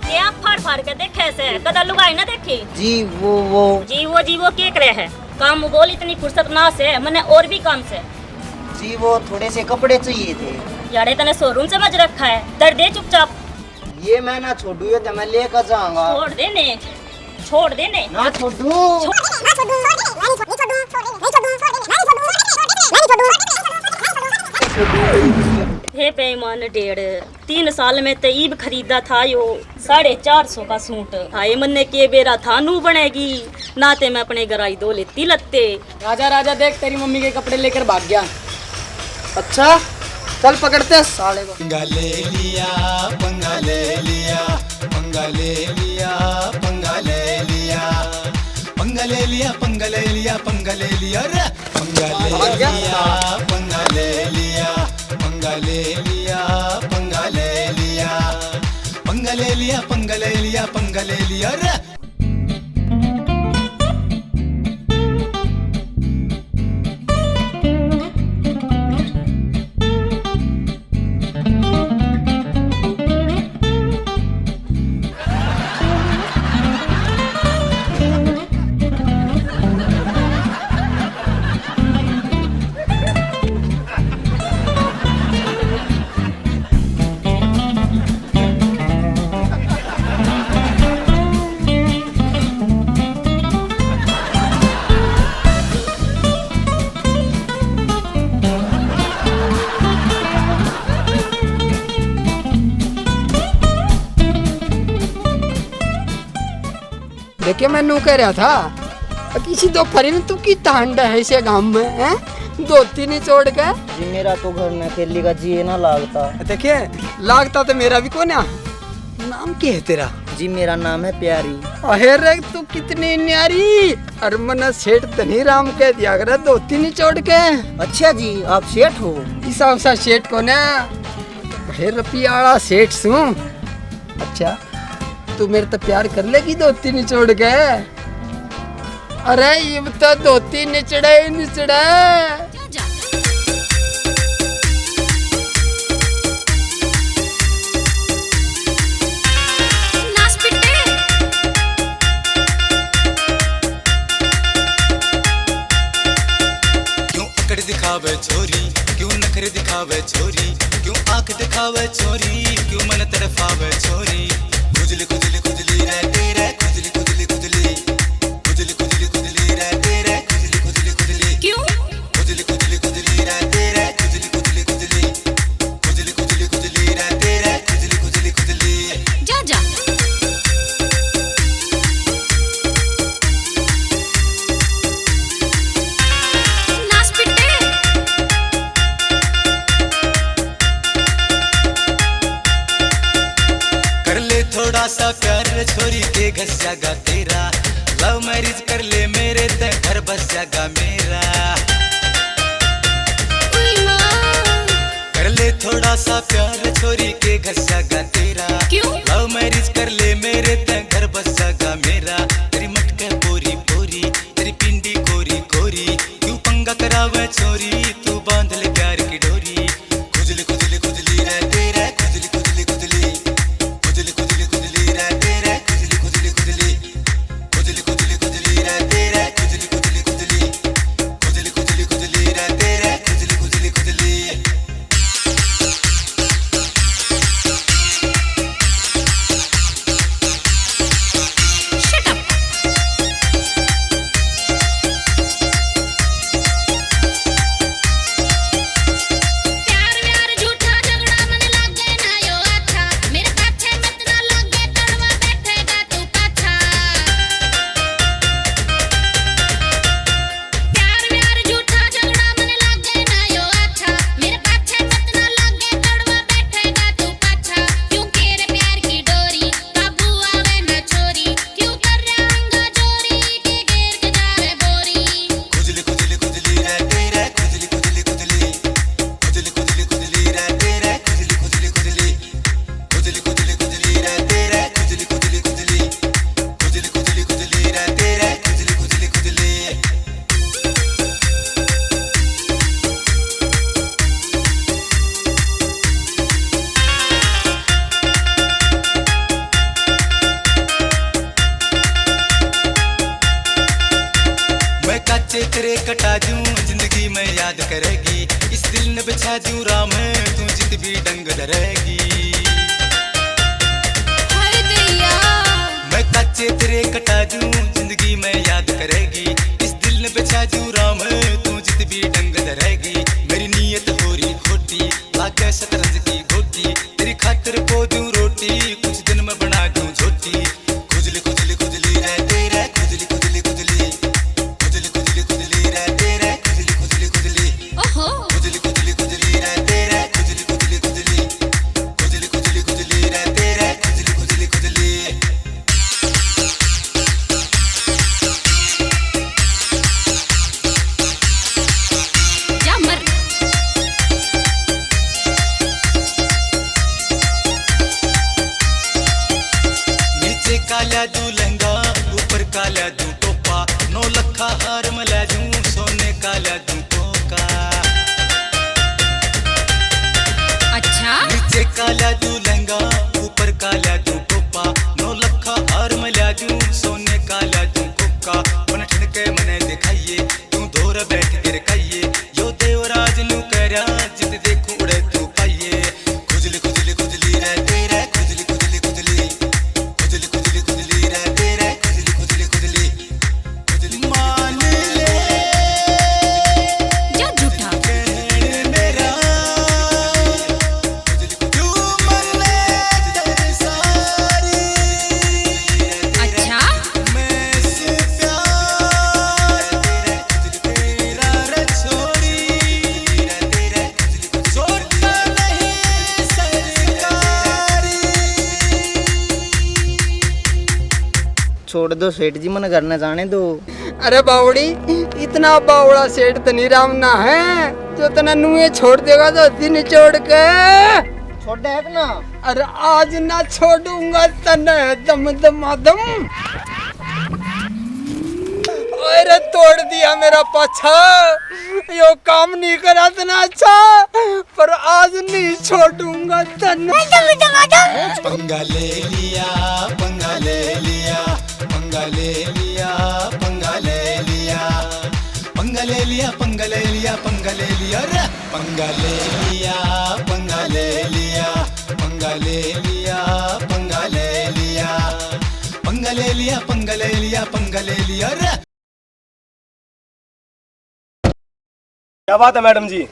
ये आँख फाड़ फाड़ के देखे से, कदा लुगाई ना देखी। जी वो, वो। जी वो, जी वो के करे है? काम बोल, इतनी फुर्सत ना से, मने और भी काम से। जी वो थोड़े से कपड़े चाहिए थे। यारे तने शोरूम समझ रखा है, दर दे चुपचाप। ये मैं ना छोड़ू, ये तो मैं लेकर जाऊंगा। छोड़ दे ने, छोड़ दे ने। ना छोड़ू। छोड़ दे ने, ना छोड़ू, छोड़ दे ने, मैं नहीं छोड़ू, नहीं छोड़ू, छोड़ दे ने, मैं नहीं छोड़ू, छोड़ दे ने, मैं नहीं छोड़ू, छोड़ दे ने, मैं नहीं छोड़ू, छोड़ दे ने, मैं नहीं छोड़ू। हे बेईमान डेढ़, तीन साल में ते ईब खरीदा था यो साढ़े चार सौ का सूट। हाय मन्ने के बेरा था नू बनेगी, ना ते मैं अपने घर आई दो लेती लत्ते। राजा, राजा, देख, तेरी मम्मी के कपड़े लेकर भाग गया। अच्छा, चल पकड़ते हैं साले को। पंगा ले लिया, पंगा ले लिया, पंगा ले लिया, पंगा ले लिया, पंगा ले लिया, पंगा ले लिया, पंगा ले लिया रे। पंगा ले लिया, पंगा ले लिया, पंगा ले लिया, पंगा ले लिया, पंगा ले लिया, पंगा ले लिया, पंगा ले लिया रे। देखिए, मैं नू कह रहा था, किसी दोपहरी में तू की तांडा है इसे गांव में, हैं? धोती नहीं छोड़ के। जी, मेरा तो घर में अकेली का जी ना लागता। देखिए, लागता तो मेरा भी कोन्या। नाम क्या है तेरा? जी, मेरा नाम है प्यारी। अहे रे, तू कितनी न्यारी। अरे मन्ने सेठ धनी राम कह दिया करे, धोती नहीं छोड़ के। अच्छा जी, आप सेठ हो? इस हिसाब से सेठ कोन्या, हे रुपया वाला सेठ सूं। अच्छा, तू मेरे ते प्यार कर लेगी धोती निचोड़ के? अरे, इब तो धोती निचड़े ही निचड़े। नाच पिट्टे। क्यों अकड़ दिखावे छोरी, क्यों नखरे दिखावे छोरी, क्यों आंख दिखावे छोरी, क्यों मन तड़फावे छोरी। खुजली, खुजली, खुजली रहती रे, खुजली, खुजली, खुजली। खुजली, खुजली, खुजली रहती रे, खुजली, खुजली, खुजली। क्यों? खुजली, खुजली, खुजली रहती रे, खुजली, खुजली, खुजली। खुजली, खुजली, खुजली रहती रे, खुजली, खुजली, खुजली। जा, जा। नाच पिट्टे। कर ले थोड़ा सा प्यार रे छोरी, के घस्यागा तेरा। Love marriage कर ले मेरे ते, घर बस जागा मेरा। कर ले थोड़ा सा प्यार छोरी, के घस्यागा तेरा। क्यों? Love marriage कर ले मेरे ते, घर बस जागा मेरा। तेरी मटके पोरी पोरी, तेरी पिंडी कोरी कोरी, क्यों पंगा करावे छोरी। डोरी, तू बांध ले प्यार की डोरी। खुजली खुजली खुजली रहती रे, खुजली खुजली खुजली। खुजली खुजली खुजली रहती रे, खुजली खुजली खुजली। खुजली खुजली खुजली रहती रे, खुजली खुजली खुजली। खुजली खुजली खुजली रहती रे, खुजली खुजली खुजली। Shut up. प्यार व्यार झूठा, झगड़ा मन लागे ना यो अच्छा। मेरे पाछे मत ना लागे, तड़वा बैठेगा तू पाछा। प्यार व्यार झूठा, झगड़ा मन लागे ना यो अच्छा। मेरे पाछे मत ना लागे, तड़वा बैठेगा तू पाछा। क्यों के रे प्यार की डोरी, काबू आवे ना छोरी। क्यों कर रहा हंगा जोरी, के घेर के जा रे बोरी। खुजली खुजली खुजली रहती रे, खुजली खुजली खुजली। खुजली खुजली खुजली रहती रे, खुजली खुजली खुजली। खुजली खुजली खुजली रहती रे, खुजली खुजली खुजली। खुजली खुजली खुजली रहती रे, खुजली खुजली खुजली। मैं काचे तेरे कटा दूं, जिंदगी में याद करेगी। इस दिल ने बिछा दूं राम, तू जित भी डंग धरेगी। हाय दैया। मैं काचे तेरे कटा दूं, जिंदगी में याद करेगी। इस दिल ने बिछा दूं राम, तू जित भी डंग धरेगी। मेरी नीयत हो रही खोटी, लागे शतरंज की गोटी। तेरी खातिर पो दूं रोटी, कुछ दिन में बना दूं झोटी। खुजली खुजली खुजली रहती रे, खुजली खुजली खुजली। खुजली खुजली खुजली रहती रे, खुजली खुजली खुजली। ओहो। खुजली खुजली खुजली रहती रे, खुजली खुजली खुजली। खुजली खुजली खुजली रहती रे, खुजली खुजली खुजली। जा मर। नीचे काला दू लहंगा, ऊपर काला दू टोपा, नौ लखा हार मैं ले जूं, सोने काला दू टोका। अच्छा? नीचे काला दू लहंगा, ऊपर काला दू टोपा, नौ लखा हार मैं ले जूं, सोने काला दू कोका। पन ठन के मने दिखाइए, तू धोर बैठ के रखाइए, यो देवराज न्यू कह रहा, जित देखूं उड़े तू पाइए। खुजली खुजली खुजली रहती रे, खुजली खुजली खुजली। खुजली खुजली खुजली रहती रे, खुजली खुजली खुजली। खुजली मान ले। जा झूठा। कहने मेरा। खुजली क्यों मन्ने तरसा री। अच्छा। मैं से प्यार तेरा रे छोरी, सोता नहीं सरकारी। छोड़ दो सेठ जी, मने घर न जाने दो। अरे बावड़ी, इतना बावड़ा सेठ धनी राम ना है जो तने नुए छोड़ देगा तो दिन छोड़ के। छोड़ दे ना। अरे आज ना छोड़ूंगा तने दम दमादम। ओए रे, तोड़ दिया मेरा पाछा, यो काम नहीं करा इतना अच्छा, पर आज नहीं छोड़ूंगा तने। पंगा ले लिया, पंगा ले लिया, पंगा ले लिया, पंगा ले लिया, पंगा ले लिया, पंगा ले लिया, पंगा ले लिया रे। पंगा ले लिया, पंगा ले लिया, पंगा ले लिया, पंगा ले लिया, पंगा ले लिया, पंगा ले लिया, पंगा ले लिया रे। क्या बात है मैडम जी?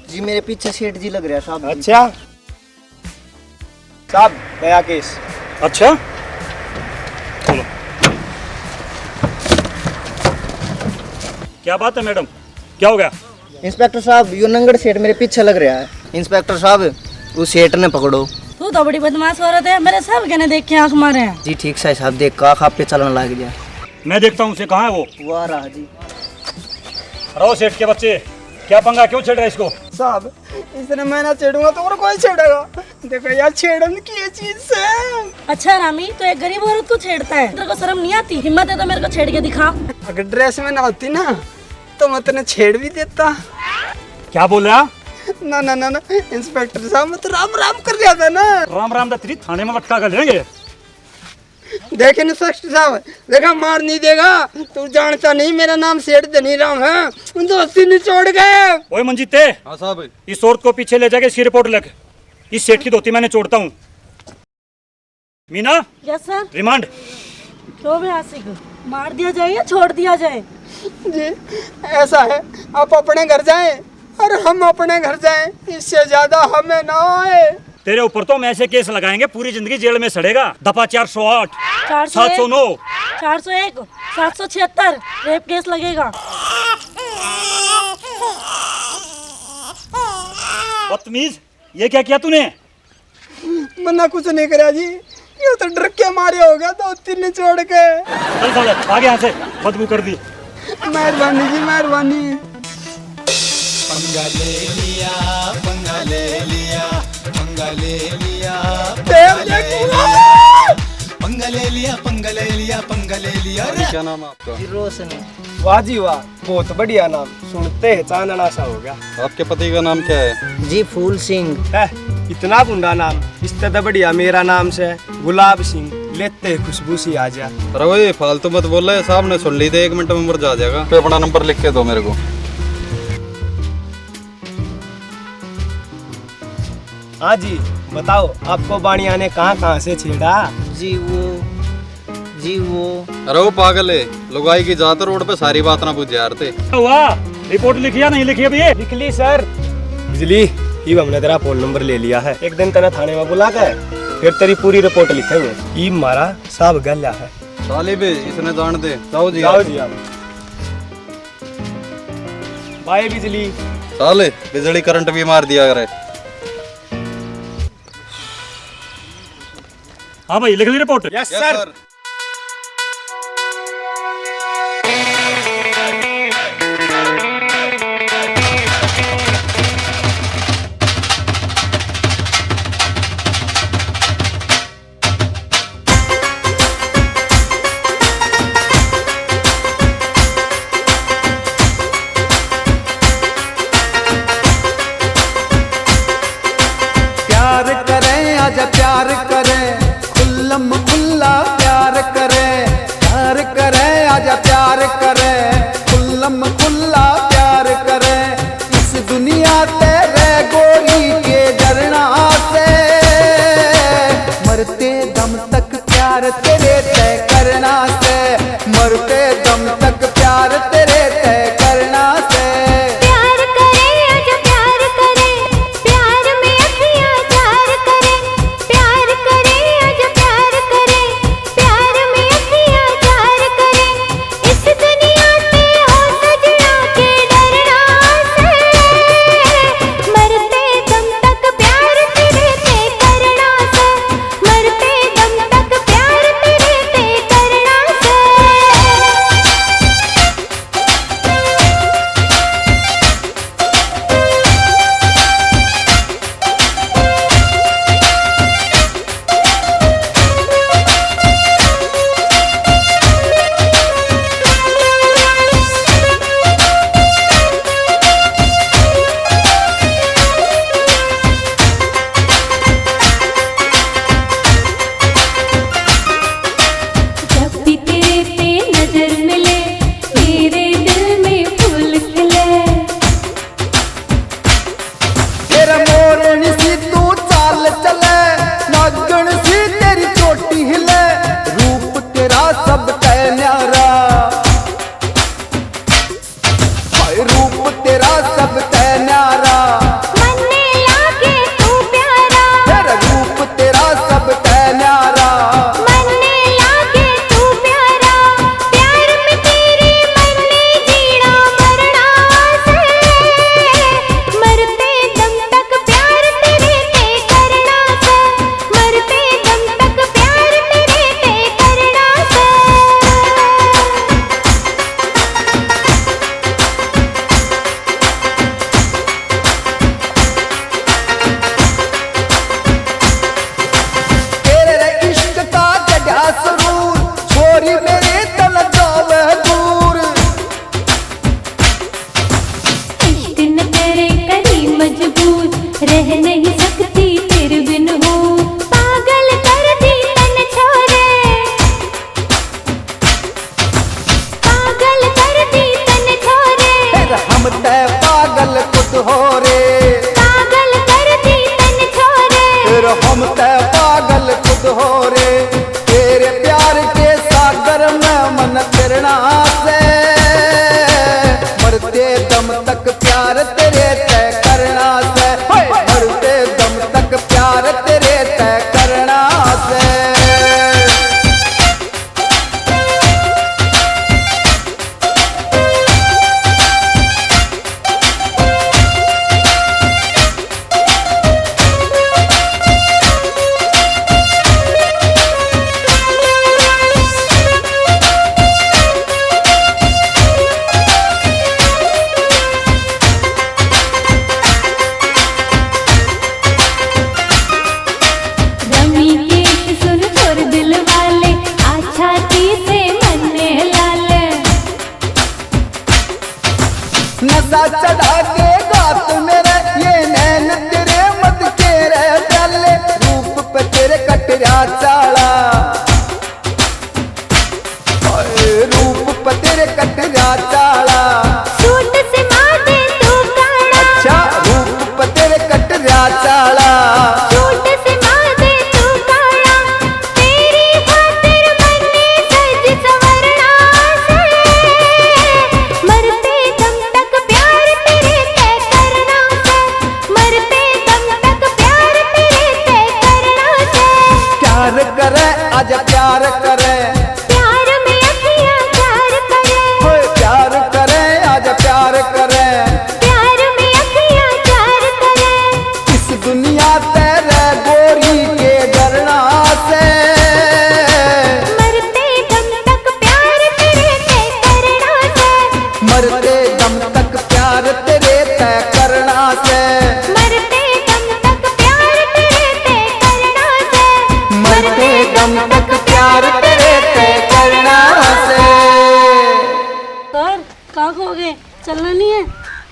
जी, मेरे पीछे सेठ जी लग रहा है साहब जी। अच्छा साहब, नया केस। अच्छा, चलो। क्या बात है मैडम, क्या हो गया? इंस्पेक्टर साहब, यो नंगड़ सेठ मेरे पीछे लग रहा है। इंस्पेक्टर साहब, उस सेठ ने पकड़ो। तू तो बड़ी बदमाश औरत है, मेरे सब कहने देख के आंख मारे हैं। जी ठीक सै साहब, देख का आंख आप पे चलने लग गया। मैं देखता हूँ उसे, कहाँ है वो? वो आ रहा जी। रहो सेठ के बच्चे, क्या पंगा, क्यों छेड़ रहे इसको? साहब, इसने मैं ना छेड़ूंगा तो और कोई छेड़ेगा? देखो यार, छेड़न की ये चीज है। अच्छा रामी, तो एक गरीब औरत को छेड़ता है, तेरे को शर्म नहीं आती? हिम्मत है तो मेरे को छेड़ के दिखा। अगर ड्रेस में ना होती ना तो मैं तने छेड़ भी देता। क्या बोला? ना, ना, ना, ना, इंस्पेक्टर साहब, मैं तो राम राम कर लिया था ना। राम राम तो तेरी थाने में लटका कर लेंगे। देख इंस्पेक्टर साहब, देखा, मार नहीं देगा। तू जानता नहीं, मेरा नाम सेठ धनी राम है। उन दोस्ती नहीं छोड़ गए। ओए मंजीते। हाँ साहब। इस औरत को पीछे ले जाके इसकी रिपोर्ट लिख। इस सेठ की धोती मैं निचोड़ता हूँ। मीना। Yes sir. रिमांड। क्यों बे आशिक, मार दिया जाए या छोड़ दिया जाए? जी, ऐसा है, आप अपने घर जाएं और हम अपने घर जाएं, इससे ज्यादा हमें ना आए। तेरे ऊपर तो हम ऐसे केस लगाएंगे, पूरी जिंदगी जेल में सड़ेगा। दफा चार सौ आठ, चार सौ एक, सात सौ नौ, चार सौ एक, सात सौ छिहत्तर रेप केस लगेगा। बदतमीज, ये क्या किया तूने? मन्ना कुछ नहीं करा जी, ये तो डर के मारे हो गया, दो तीन छोड़ के। चल साले, भाग यहाँ से, बदबू कर दी। मेहरबानी जी, मेहरबानी। पंगा ले लिया, पंगा ले लिया, पंगा ले लिया, तेल पंगा ले देखूंगा। लिया। पंगा ले लिया, पंगा ले लिया, पंगा ले लिया। अरे क्या नाम है आपका? जी, रोशनी। वाह जी वाह, बहुत बढ़िया नाम, सुनते ही चांदना सा हो गया। आपके पति का नाम क्या है? जी, फूल सिंह। है, इतना गुंडा नाम, इससे तो बढ़िया मेरा नाम से गुलाब सिंह, लेते ही खुशबू सी आ जा। अरे वो ये फालतू मत बोले, साहब ने सुन ली तो एक मिनट में मर जा जाएगा। तो अपना नंबर लिख के दो मेरे को। हाँ जी, बताओ, आपको बाणिया ने कहाँ कहाँ से छेड़ा? जी वो, जी वो। अरे वो पागल है, लुगाई की जात रोड पे सारी बात ना बुझे यार ते। वाह, रिपोर्ट लिखी या नहीं लिखी अभी? लिख ली सर। बिजली, इब हमने तेरा फोन नंबर ले लिया है। एक दिन तने थाने में बुला के फिर तेरी पूरी रिपोर्ट लिखेंगे। इब हमारा साहब गल्या है। साले भी इसने जान दे। जाओ जी, जाओ आप। जी आप। बाय बिजली। साले बिजली करंट भी मार दिया करे। हाँ भाई, लिख ली report? Yes yes sir. Sir. प्यार करें, आजा प्यार करें, खुल्लम खुल्ला प्यार करें, प्यार करें, आजा प्यार करें, खुल्लम खुल्ला प्यार करें। इस दुनिया ते रे गोरी के डरना से, मरते दम तक प्यार तेरे ते करना से, मरते दम तक प्यार तेरे ते करना से। प्यार करे, आजा प्यार करे, प्यार में अखियां चार करे, प्यार करे, आजा प्यार करे, प्यार में अखियां चार करे। इस दुनिया ते हो सजना के डरना से, मरते दम तक प्यार तेरे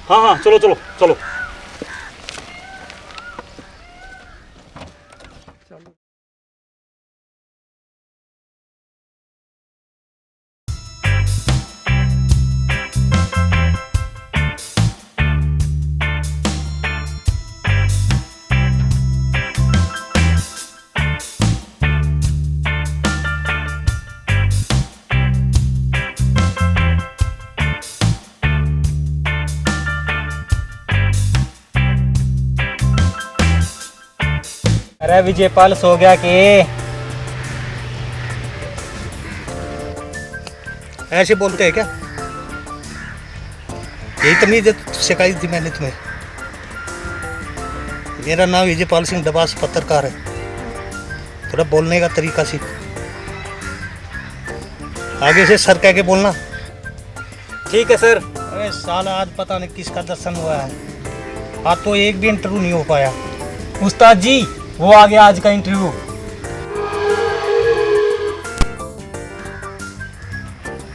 हाँ, हाँ, चलो, चलो, चलो। अरे विजयपाल, सो गया के? ऐसे बोलते हैं क्या? यही तमीज है सिखाई थी मैंने तुम्हें। मेरा नाम विजयपाल सिंह दबास, पत्रकार है। थोड़ा बोलने का तरीका सीख। आगे से सर कह के बोलना। ठीक है सर। अरे साला, आज पता नहीं किसका दर्शन हुआ है, आज तो एक भी इंटरव्यू नहीं हो पाया। उस्ताद जी, वो आ गया आज का इंटरव्यू।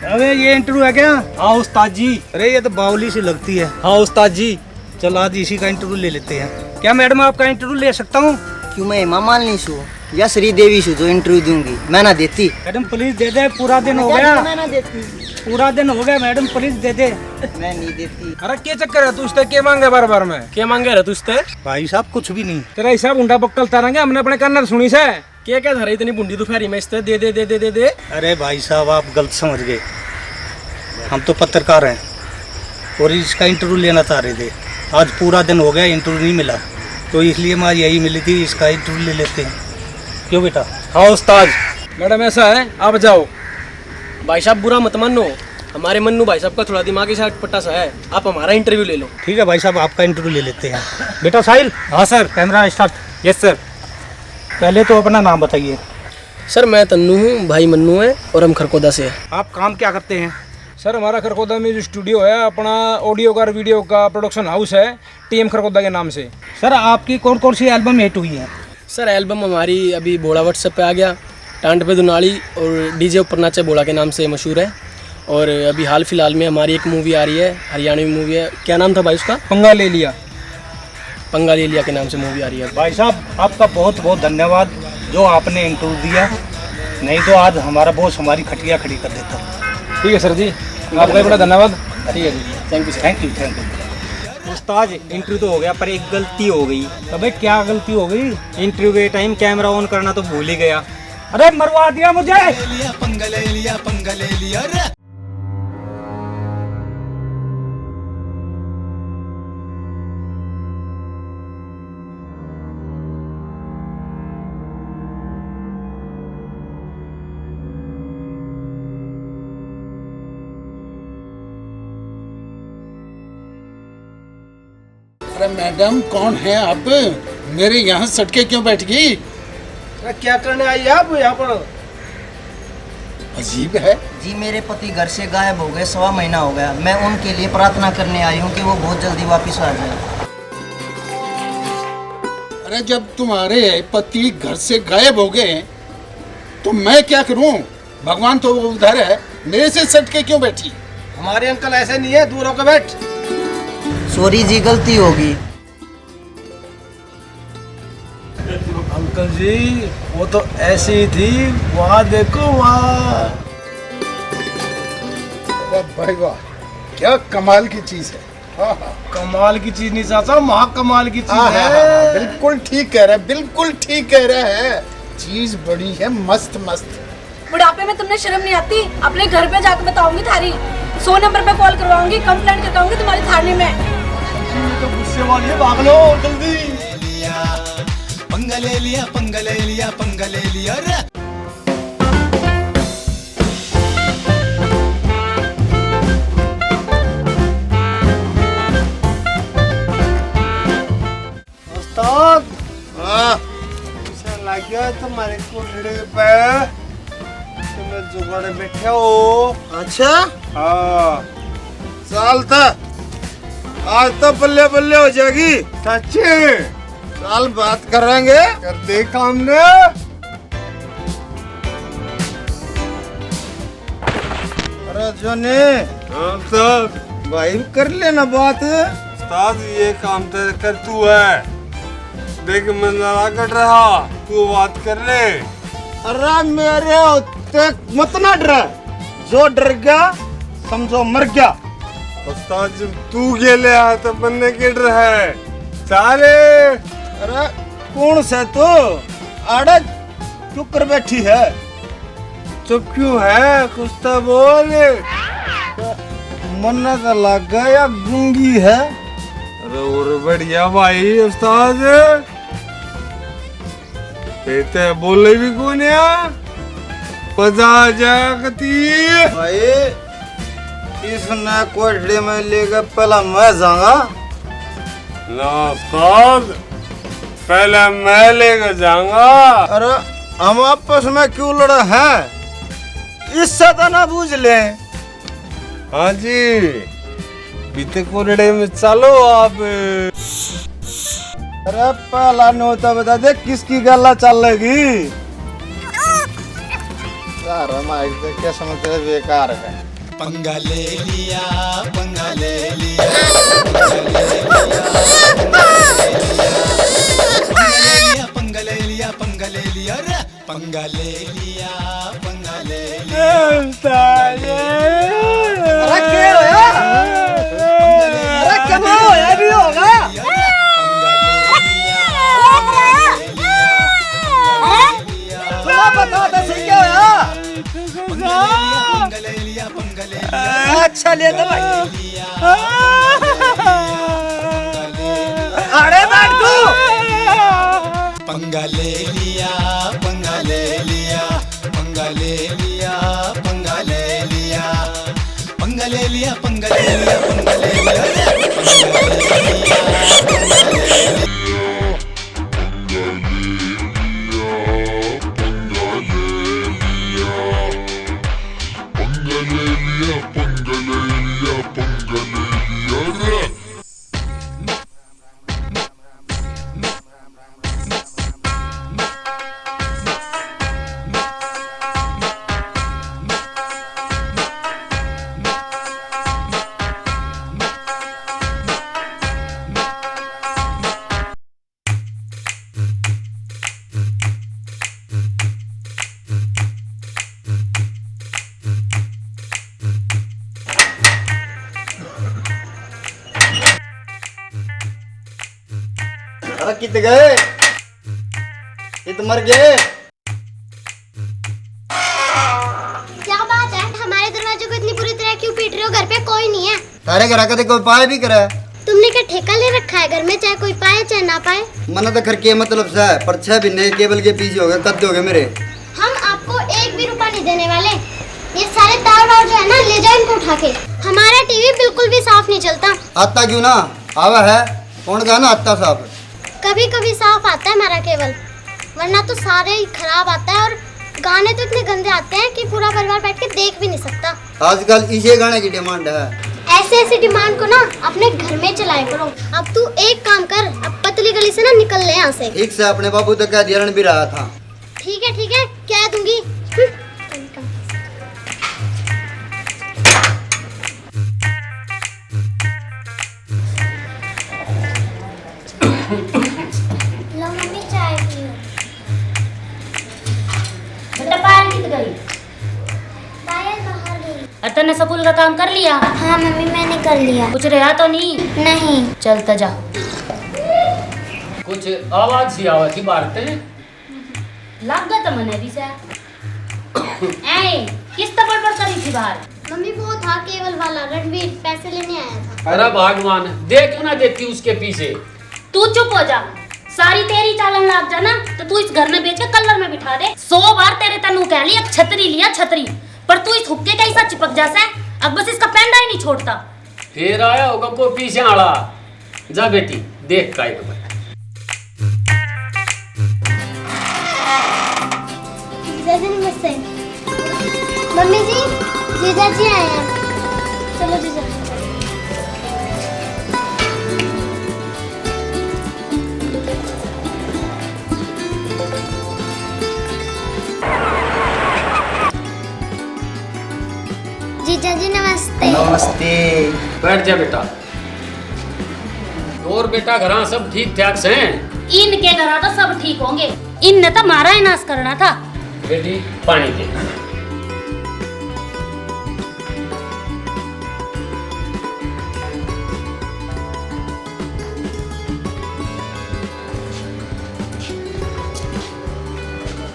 अबे, ये इंटरव्यू है क्या? हाँ उस्ताद जी। अरे, ये तो बावली सी लगती है। हाँ उस्ताद जी। चल, आज इसी का इंटरव्यू ले लेते हैं। क्या मैडम, आपका इंटरव्यू ले सकता हूँ? क्यों, मैं हेमा मालिनी सू या श्रीदेवी सू जो इंटरव्यू दूंगी? मैं ना देती। मैडम, प्लीज दे दे, पूरा दिन हो गया। मैं ना देती। पूरा दिन हो गया मैडम, प्लीज दे दे। मैं नहीं देती। अरे, के चक्कर है तू इसते, के मांगे बार बार में? के मांगे रहे तू इसते? भाई साहब, कुछ भी नहीं। तेरा हिसाब उंडा बक्कल तारांगे, हमने अपने कान से सुनी से। के क्या धरा इतनी भुंडी दोपहरी में इसते दे दे दे दे दे दे। अरे भाई साहब, आप गलत समझ गए, हम तो पत्रकार हैं और इसका इंटरव्यू लेना चाह रहे थे। आज पूरा दिन हो गया, इंटरव्यू नहीं मिला, तो इसलिए मैं आज यही मिली थी, इसका इंटरव्यू ले लेते हैं। क्यों बेटा? हाँ उस्ताद। मैडम, ऐसा है, आप जाओ। भाई साहब, बुरा मत मानो, हमारे मन्नू भाई साहब का थोड़ा दिमाग ऐसा अटपटा सा है, आप हमारा इंटरव्यू ले लो। ठीक है भाई साहब, आपका इंटरव्यू ले लेते हैं। बेटा साहिल। हाँ sir. Camera start. Yes sir. पहले तो अपना नाम बताइए। सर, मैं तन्नू हूँ, भाई मन्नू है और हम खरकोदा से हैं। आप काम क्या करते हैं? सर, हमारा खरकोदा में जो स्टूडियो है, अपना ऑडियो का और वीडियो का प्रोडक्शन हाउस है, टीएम खरकोदा के नाम से। सर, आपकी कौन कौन सी एल्बम हिट हुई है? सर, एल्बम हमारी अभी भोला WhatsApp पे आ गया, टांड पे दुनाली और डीजे ऊपर नाचे भोला के नाम से मशहूर है। और अभी हाल फिलहाल में हमारी एक मूवी आ रही है, हरियाणवी मूवी है। क्या नाम था भाई उसका? पंगा ले लिया। पंगा ले लिया के नाम से मूवी आ रही है। भाई साहब, आपका बहुत बहुत धन्यवाद जो आपने इंटरव्यू दिया, नहीं तो आज हमारा बॉस हमारी खटिया खड़ी कर देता। ठीक है सर जी, आपका भी बड़ा धन्यवाद। ठीक है जी, thank you sir. Thank you, thank you. उस्ताद, इंटरव्यू तो हो गया, पर एक गलती हो गई। अबे, क्या गलती हो गई? इंटरव्यू के टाइम कैमरा ऑन करना तो भूल ही गया। अरे, मरवा दिया मुझे। अरे मैडम, कौन है आप? मेरे यहाँ सटके क्यों बैठ गई? अरे क्या करने आई आप यहाँ पर? अजीब है। जी, मेरे पति घर से गायब हो गए, सवा महीना हो गया। मैं उनके लिए प्रार्थना करने आई हूँ कि वो बहुत जल्दी वापस आ जाए। अरे, जब तुम्हारे पति घर से गायब हो गए, तो मैं क्या करूं? भगवान तो वो उधर है, मेरे से सट के क्यों बैठी? हमारे अंकल ऐसे नहीं है, दूर होकर बैठ। सॉरी जी, गलती होगी। अंकल जी, वो तो ऐसी ही थी, वहाँ देखो वहाँ। वाह भाई वाह, क्या कमाल की चीज है। हाँ, हाँ। कमाल की चीज नहीं चाचा, महा कमाल की चीज हाँ, हाँ, है। हाँ, हाँ, बिल्कुल ठीक कह रहा है, बिल्कुल ठीक कह रहा है। चीज बड़ी है मस्त मस्त। बुढ़ापे में तुमने शर्म नहीं आती? अपने घर पे जाके बताऊंगी थारी, सौ नंबर पे कॉल करवाऊंगी, कंप्लेंट करवाऊंगी तुम्हारी थाने में। ये तो गुस्से वाली है, भाग लो जल्दी। पंगा ले लिया, पंगा ले लिया, पंगा ले लिया रे। उस्ताद, हाँ। ऐसा लग गया तुम्हारे कुंडली पे, तुम्हें जुगाड़ बैठा हो। अच्छा? हाँ। चाल तो, आज तो बल्ले बल्ले हो जाएगी। सच्ची? चाल, बात करेंगे। कर दे काम ने। अरे जोनी। हाँ साहब। भाई, कर लेना बात। उस्ताद, ये काम तो कर तू है। देख, मैं ना रगड़ रहा, तू बात कर ले। अरे मेरे होते मत ना डर, जो डर गया समझो मर गया। उस्ताद, जब तू गेले आ तो मन्ने के डर है? चाले। अरे कौन से तू? आड़े क्यों कर बैठी है? चुप क्यों है? कुछ तो बोल। मन्ने तो लग गया या गूंगी है। अरे और बढ़िया भाई उस्ताद, ये तो बोले भी कोन्या। मजा आ जाया कती। भाई, इसने कोठड़ी में लेके पहला मैं जाऊंगा। ना उस्ताद, पहले मैं लेके जाऊंगा। अरे, हम आपस में क्यों लड़े हैं? इससे तो ना बूझ ले। हाँ जी, बीते कोरड़े में चलो आप। अरे पहला नोता बता दे, किसकी गल्ला चलेगी? यार, हम आज तो क्या समझते हैं, बेकार है। पंगा ले लिया, पंगा ले लिया, पंगा ले लिया, पंगा ले लिया, पंगा ले लिया, पंगा ले लिया रे। पंगा ले लिया, पंगा ले लिया। साले। अरे के होया? अरे क्या होया भी होगा? पंगा ले लिया, पंगा ले लिया। सुना, बता तो सही क्या होया? पंगा ले लिया, पंगा ले लिया। अच्छा ले तो भाई। अरे बैठ तू। पंगा ले लिया, पंगा ले लिया, पंगा ले लिया, पंगा ले लिया, पंगा ले लिया, पंगा ले लिया, पंगा ले लिया, पंगा ले लिया, पंगा ले लिया। पंगा ले लिया, पंगा ले लिया, पंगा ले लिया रे। अरे कित गए? कित मर गए? क्या बात है, हमारे दरवाजे को इतनी बुरी तरह क्यों पीट रहे हो? घर पे कोई नहीं है। थारे घर कदे कोई पाए भी करे? तुमने क्या ठेका ले रखा है घर में, चाहे कोई पाए चाहे ना पाए? मने तो खर के मतलब से, पर छह महीने केबल के पीछे हो गए, कद हो गए मेरे? हम आपको एक भी रुपया नहीं देने वाले। ये सारे तार वार जो है ना, ले जाओ इनको उठा के। हमारा टीवी बिल्कुल भी साफ नहीं चलता। आता क्यों ना? आवा है, कौन का ना आता साफ? कभी कभी साफ आता है हमारा केबल, वरना तो सारे ही खराब आता है। और गाने तो इतने गंदे आते हैं कि पूरा परिवार बैठ के देख भी नहीं सकता। आजकल इसे गाने की डिमांड है। ऐसे ऐसे डिमांड को ना अपने घर में चलाया करो। अब तू एक काम कर, अब पतली गली से ना निकल ले यहाँ से। ठीक से अपने बाबू तक कह दिया, रण भी रहा था। ठीक है ठीक है, कह दूंगी। हम्म। लो मम्मी, चाय पियो। बेटा, पायल कित गई? पायल बाहर गई। और तन्ने स्कूल का काम कर लिया? हाँ मम्मी, मैंने कर लिया। कुछ रहा तो नहीं? नहीं। चल तो जा। कुछ आवाज सी आवे थी बाहर ते। लागे तो मने भी से। ऐ, किस तो बड़बड़ करी थी बाहर? मम्मी, वो था केबल वाला रणवीर, पैसे लेने आया था। अरे भगवान, दे क्यों ना देती उसके पीछे? तू चुप हो जा, सारी तेरी चालन लाग जा ना, तो तू इस घर में बेच के कल्लर में बिठा दे। सौ बार तेरे तै नू कह ली, एक छतरी लिया छतरी, पर तू इस हुक्के का ही साथ चिपक जा सै, अब बस इसका पैंडा ही नहीं छोड़ता। फिर आया होगा कोई पीछे आला। जा बेटी, देख काय तो बता। जीजा जी नमस्ते। मम्मी जी, जीजा जी आए हैं। चलो जीजा जी। जीजा जी नमस्ते। नमस्ते। बैठ जा बेटा। और बेटा, घरां सब ठीक ठाक सै? इनके घरां तो सब ठीक होंगे, इनने तो मारा ही नाश करना था। बेटी, पानी दे।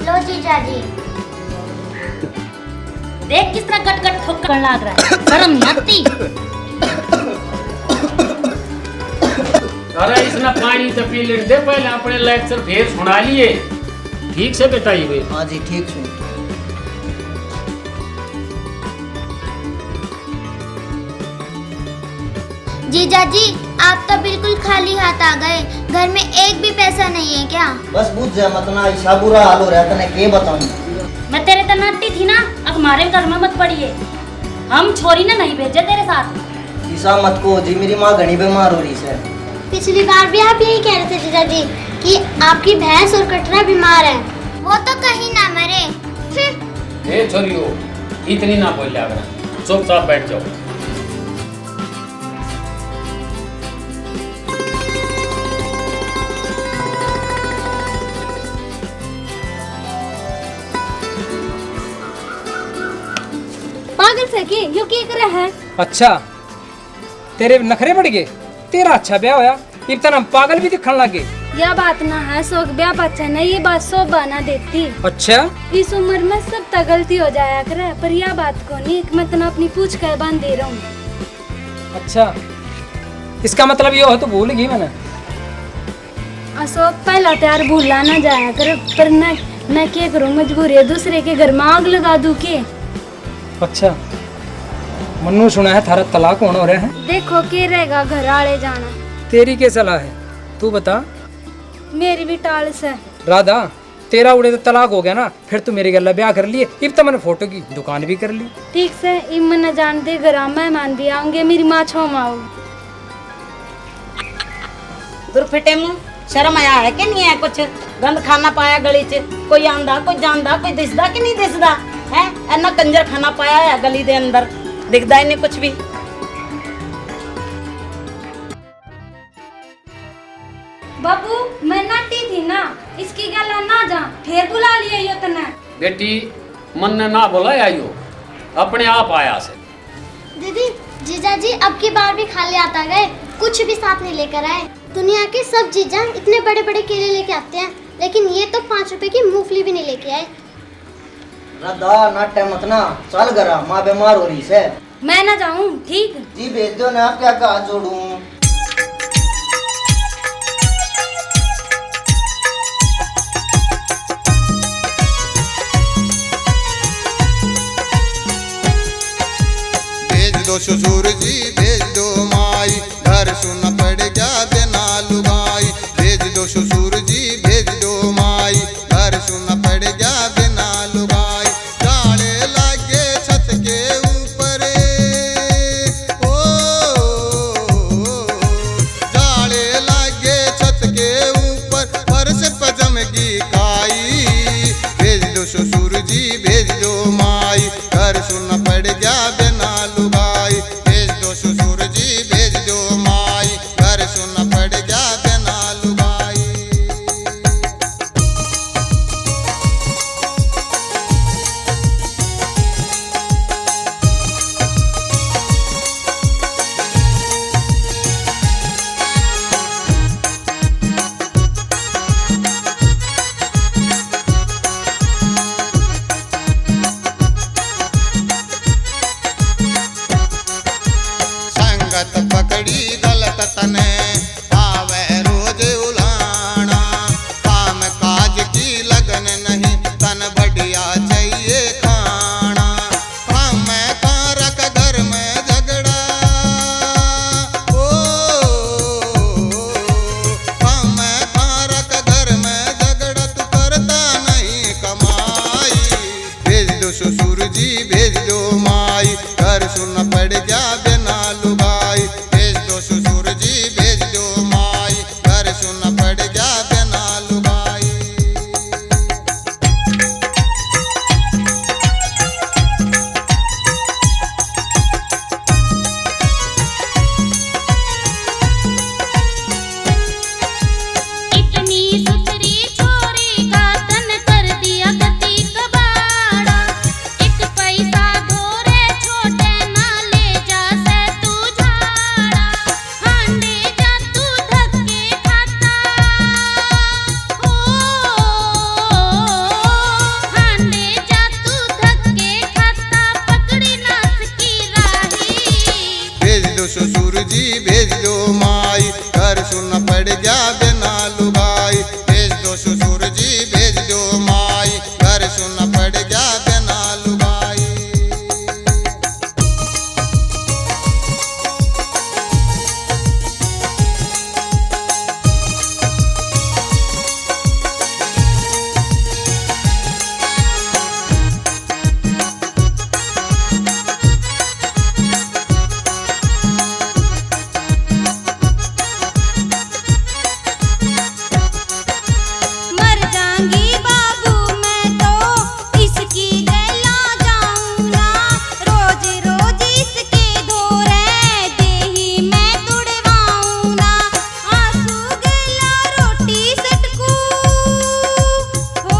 लो जीजा जी। देख किस तरह गट गट थूकण लाग रहा है, शर्म नहीं आती? अरे इसने पानी तो पी लेने दे, पहले अपने लेक्चर फिर सुना लिए। ठीक से बेटा ये? हाँ जी, ठीक से। जीजा जी, आप तो बिल्कुल खाली हाथ आ गए। घर में एक भी पैसा नहीं है क्या? बस बुझ जा मत ना, ऐसा बुरा हाल हो रहा है, तने के बताऊं। मैं तेरे ते नाटी थी ना, अब हमारे घर में मत पड़िए। हम छोरी ने नहीं भेजे तेरे साथ। ऐसा मत को जी, मेरी माँ घणी बीमार हो रही से। पिछली बार भी आप यही कह रहे थे जीजा जी कि आपकी भैंस और कटरा बीमार है। वो तो कहीं ना मरे। हम्म। ए छोरियो, इतनी ना बोल लिया कर, चुपचाप बैठ जाओ। पागल से के, यो के करे है? अच्छा, तेरे नखरे बढ़ गए, तेरा अच्छा ब्याह होया, इब तन हम पागल भी दिखण लागे। या बात ना है, सोक ब्याह पाछे ना ये बात शोभा ना देती। अच्छा? इस उम्र में सब तक गलती हो जाया करे, पर या बात को नहीं, एक मैं तना अपनी पूछ कर बांधे रहूं। अच्छा, इसका मतलब यो है तू भूल गई मैंने? अशोक, पहला प्यार भूला ना जाया कर, पर मैं, मैं के करूं, मजबूरी है, दूसरे के घर में आग लगा दूं के? अच्छा, मन्नू सुना है थारा तलाक होना हो रहा है। देखो के रहेगा घर आले जाना। तेरी के सलाह है, तू बता। मेरी भी टाल से। राधा, तेरा उड़े तो तलाक हो गया ना, फिर तू मेरे गला ब्याह कर लिए, इब तो मैंने फोटो की दुकान भी कर ली। ठीक से, इब मन्ने जान दे, घर मेहमान भी आऊंगे, मेरी माँ छोम आओ। दुरफिटे मुंह, शर्म आया है कि नहीं है कुछ? गंद खाना पाया गली च, कोई आंदा, कोई जांदा, कोई दिसदा कि नहीं दिसदा? हैं? इन्ना कंजर खाना पाया है गली दे अंदर, दिखदा ही नहीं कुछ भी। बाबू, मैं नाटी थी ना, इसकी गला ना जा, फिर बुला लिया यो तने। बेटी, मन ने ना बुलाया यो, अपने आप आया से। दीदी, जीजा जी अब की बार भी खाली हाथ आ गए, कुछ भी साथ नहीं लेकर आए। दुनिया के सब जीजा इतने बड़े-बड़े केले लेके आते हैं, लेकिन ये तो पाँच रुपए की मूंगफली भी नहीं लेके आए। राधा, नाटे मत ना, चल घरा, माँ बीमार हो रही से। मैं ना जाऊं, ठीक? जी भेज दो ना, क्या का हाथ जोड़ूं। भेज दो ससुर जी, भेज दो माई, घर सुन पड़ गया बिना लुगाई। भेज दो ससुर जी, भेज दो माई, घर सुन पड़ गया बिना लुगाई। जाले लागे छत के ऊपर, ओ, जाले लागे छत के ऊपर, फर्श पे जम गई काई। भेज दो ससुर जी, भेज दो माई, घर सुन पड़ गया बिना लुगाई। भेज दो ससुर जी, भेज दो माई, घर सुन पड़ गया बिना लुगाई। संगत पकड़ी गलत तने, आवे रोज उलाना। काम काज की लगन नहीं, तन बढ़िया चाहिए खाना। हमें कारक घर में झगड़ा, ओ, हमें कारक घर में झगड़ा, तू करता नहीं कमाई। भेज दो ससुर जी, भेज दो माई, घर सुन पड़ गया बिना लुगाई। भेज दो ससुर जी, भेज दो माई, घर सुन पड़ गया बिना लुगाई। बिना लुगाई, भेज दो ससुर जी, भेज दो माई, घर सुन पड़ गया बिना लुगाई। मर जाऊंगी बाबू मैं तो, इसकी गैला जाऊं ना। रोज रोज इसके धोरे, देही मैं तुड़वाऊं ना। आंसू गैला रोटी सटकू, हो,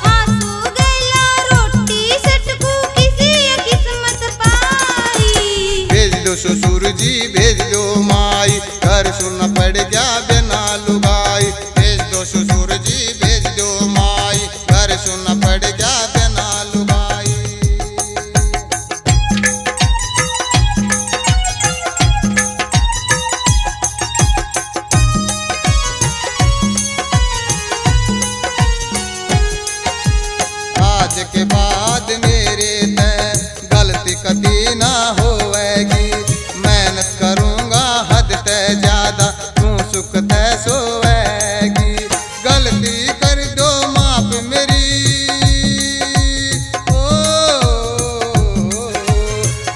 आंसू गैला रोटी सटकू, किसी किस्मत पाई। भेज दो ससुर जी, भेज दो माई, घर सुन पड़ गया बिना लुगाई। भेज दो ससुर जी, भेज दो माई, घर सुन पड़ गया बिना लुगाई। आज के बाद मेरे तै गलती कदी ना होवेगी। मेहनत करूंगा हद तै ज्यादा, तू सुख तै सोवेगी। गलती कर दो माफ मेरी, ओ,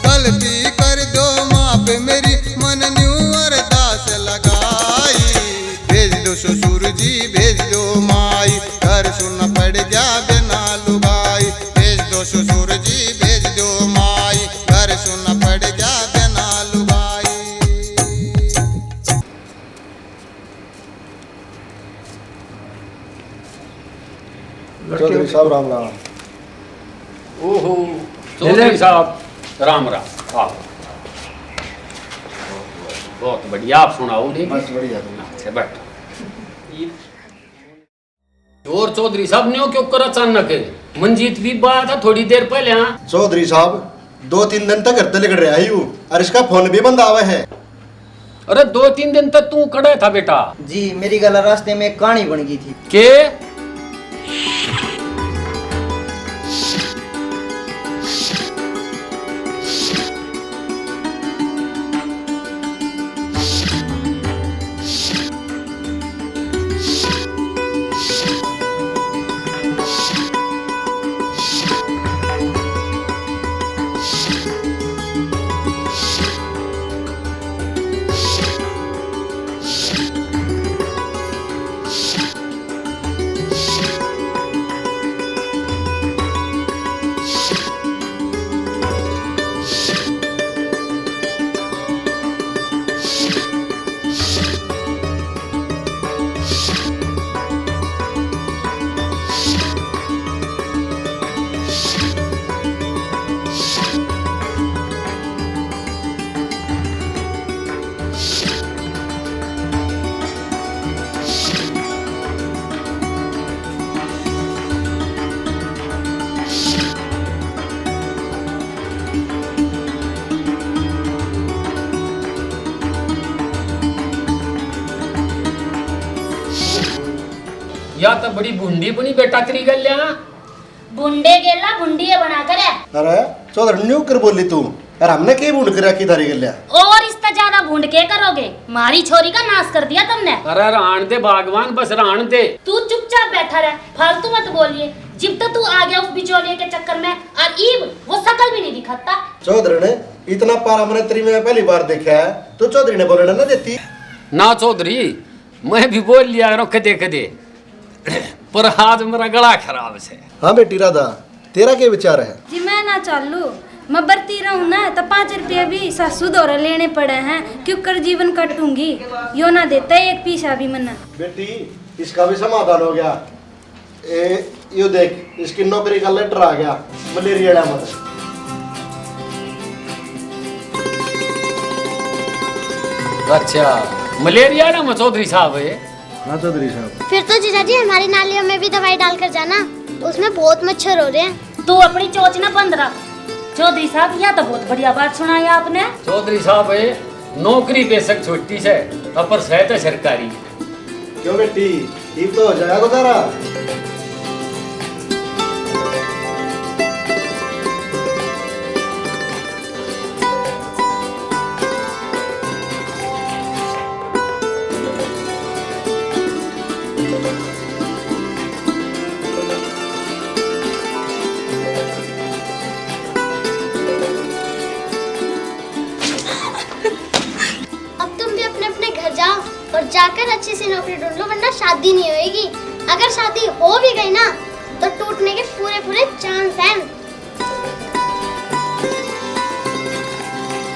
गलती कर दो माफ मेरी, मन न्यू अरदास लगाई। भेज दो ससुर जी, भेज दो माई, घर सुन पड़ गया बिना लुगाई। भेज दो ससुर जी, भेज दो माई, घर सुन पड़ गया बिना लुगाई। चौधरी साहब, राम राम। ओहो, चौधरी साहब, राम राम। आओ। बहुत बढ़िया, आप सुनाओ जी। बस बढ़िया। अच्छा, बैठो। और चौधरी साहब, न्यो क्यों कर अचानक? मंजीत भी बात है थोड़ी देर पहले, हाँ। चौधरी साहब, दो तीन दिन तक घर तै लिकड़ रहा हूँ, और इसका फोन भी बंद आवे है। अरे, दो तीन दिन तक तू कड़े था बेटा? जी, मेरी गल रास्ते में एक कहानी बन गई थी। के? या तो बड़ी भुंडी बनी बेटा तेरी गल्या। भुंडे गेला भुंडी है बना करे। अरे चौधरी, न्यू कर बोली तू। अरे हमने के भूंड कर रखी थारी गल्या? और इससे ज्यादा भूंड के करोगे? मारी छोरी का नाश कर दिया तुमने। अरे रहन दे भगवान, बस रहन दे। तू चुपचाप बैठा रह, फालतू मत बोलिए। जब तो तू आ गया उस बिचौलिए के चक्कर में, और ईब वो शकल भी नहीं दिखाता। चौधरी ने इतना पारा मैंने तेरी में पहली बार देखा है। तू चौधरी ने बोलने ना देती। ना चौधरी, मैं भी बोल लिया करो कदे कदे, पर आज मेरा गला खराब से। हाँ बेटी राधा, तेरा के विचार है? जी मैं ना चालू, मैं बरती रहूं ना तो पाँच रुपये भी सासू धोरे लेने पड़े हैं, क्यों कर जीवन काटूंगी, यो ना देता एक पीसा भी मन्ना। बेटी, इसका भी समाधान हो गया। ए, यो देख, इसकी नौकरी का लेटर आ गया, मलेरिया वाला मत। अच्छा, मलेरिया ना में चौधरी साहब है? हाँ चौधरी साहब। फिर तो जीजा जी हमारी नालियों में भी दवाई डालकर जाना, उसमें बहुत मच्छर हो रहे हैं। तू अपनी चोच ना बंद रख। चौधरी साहब, यह तो बहुत बढ़िया बात सुनाई आपने। चौधरी साहब है, नौकरी बेशक छोटी से, पर सै तो सरकारी। क्यों बेटी, ठीक तो हो जाएगा गुजारा? अब तुम भी अपने अपने घर जाओ और जाकर अच्छी सी नौकरी ढूंढ लो, वरना शादी नहीं होएगी। अगर शादी हो भी गई ना, तो टूटने के पूरे पूरे चांस हैं।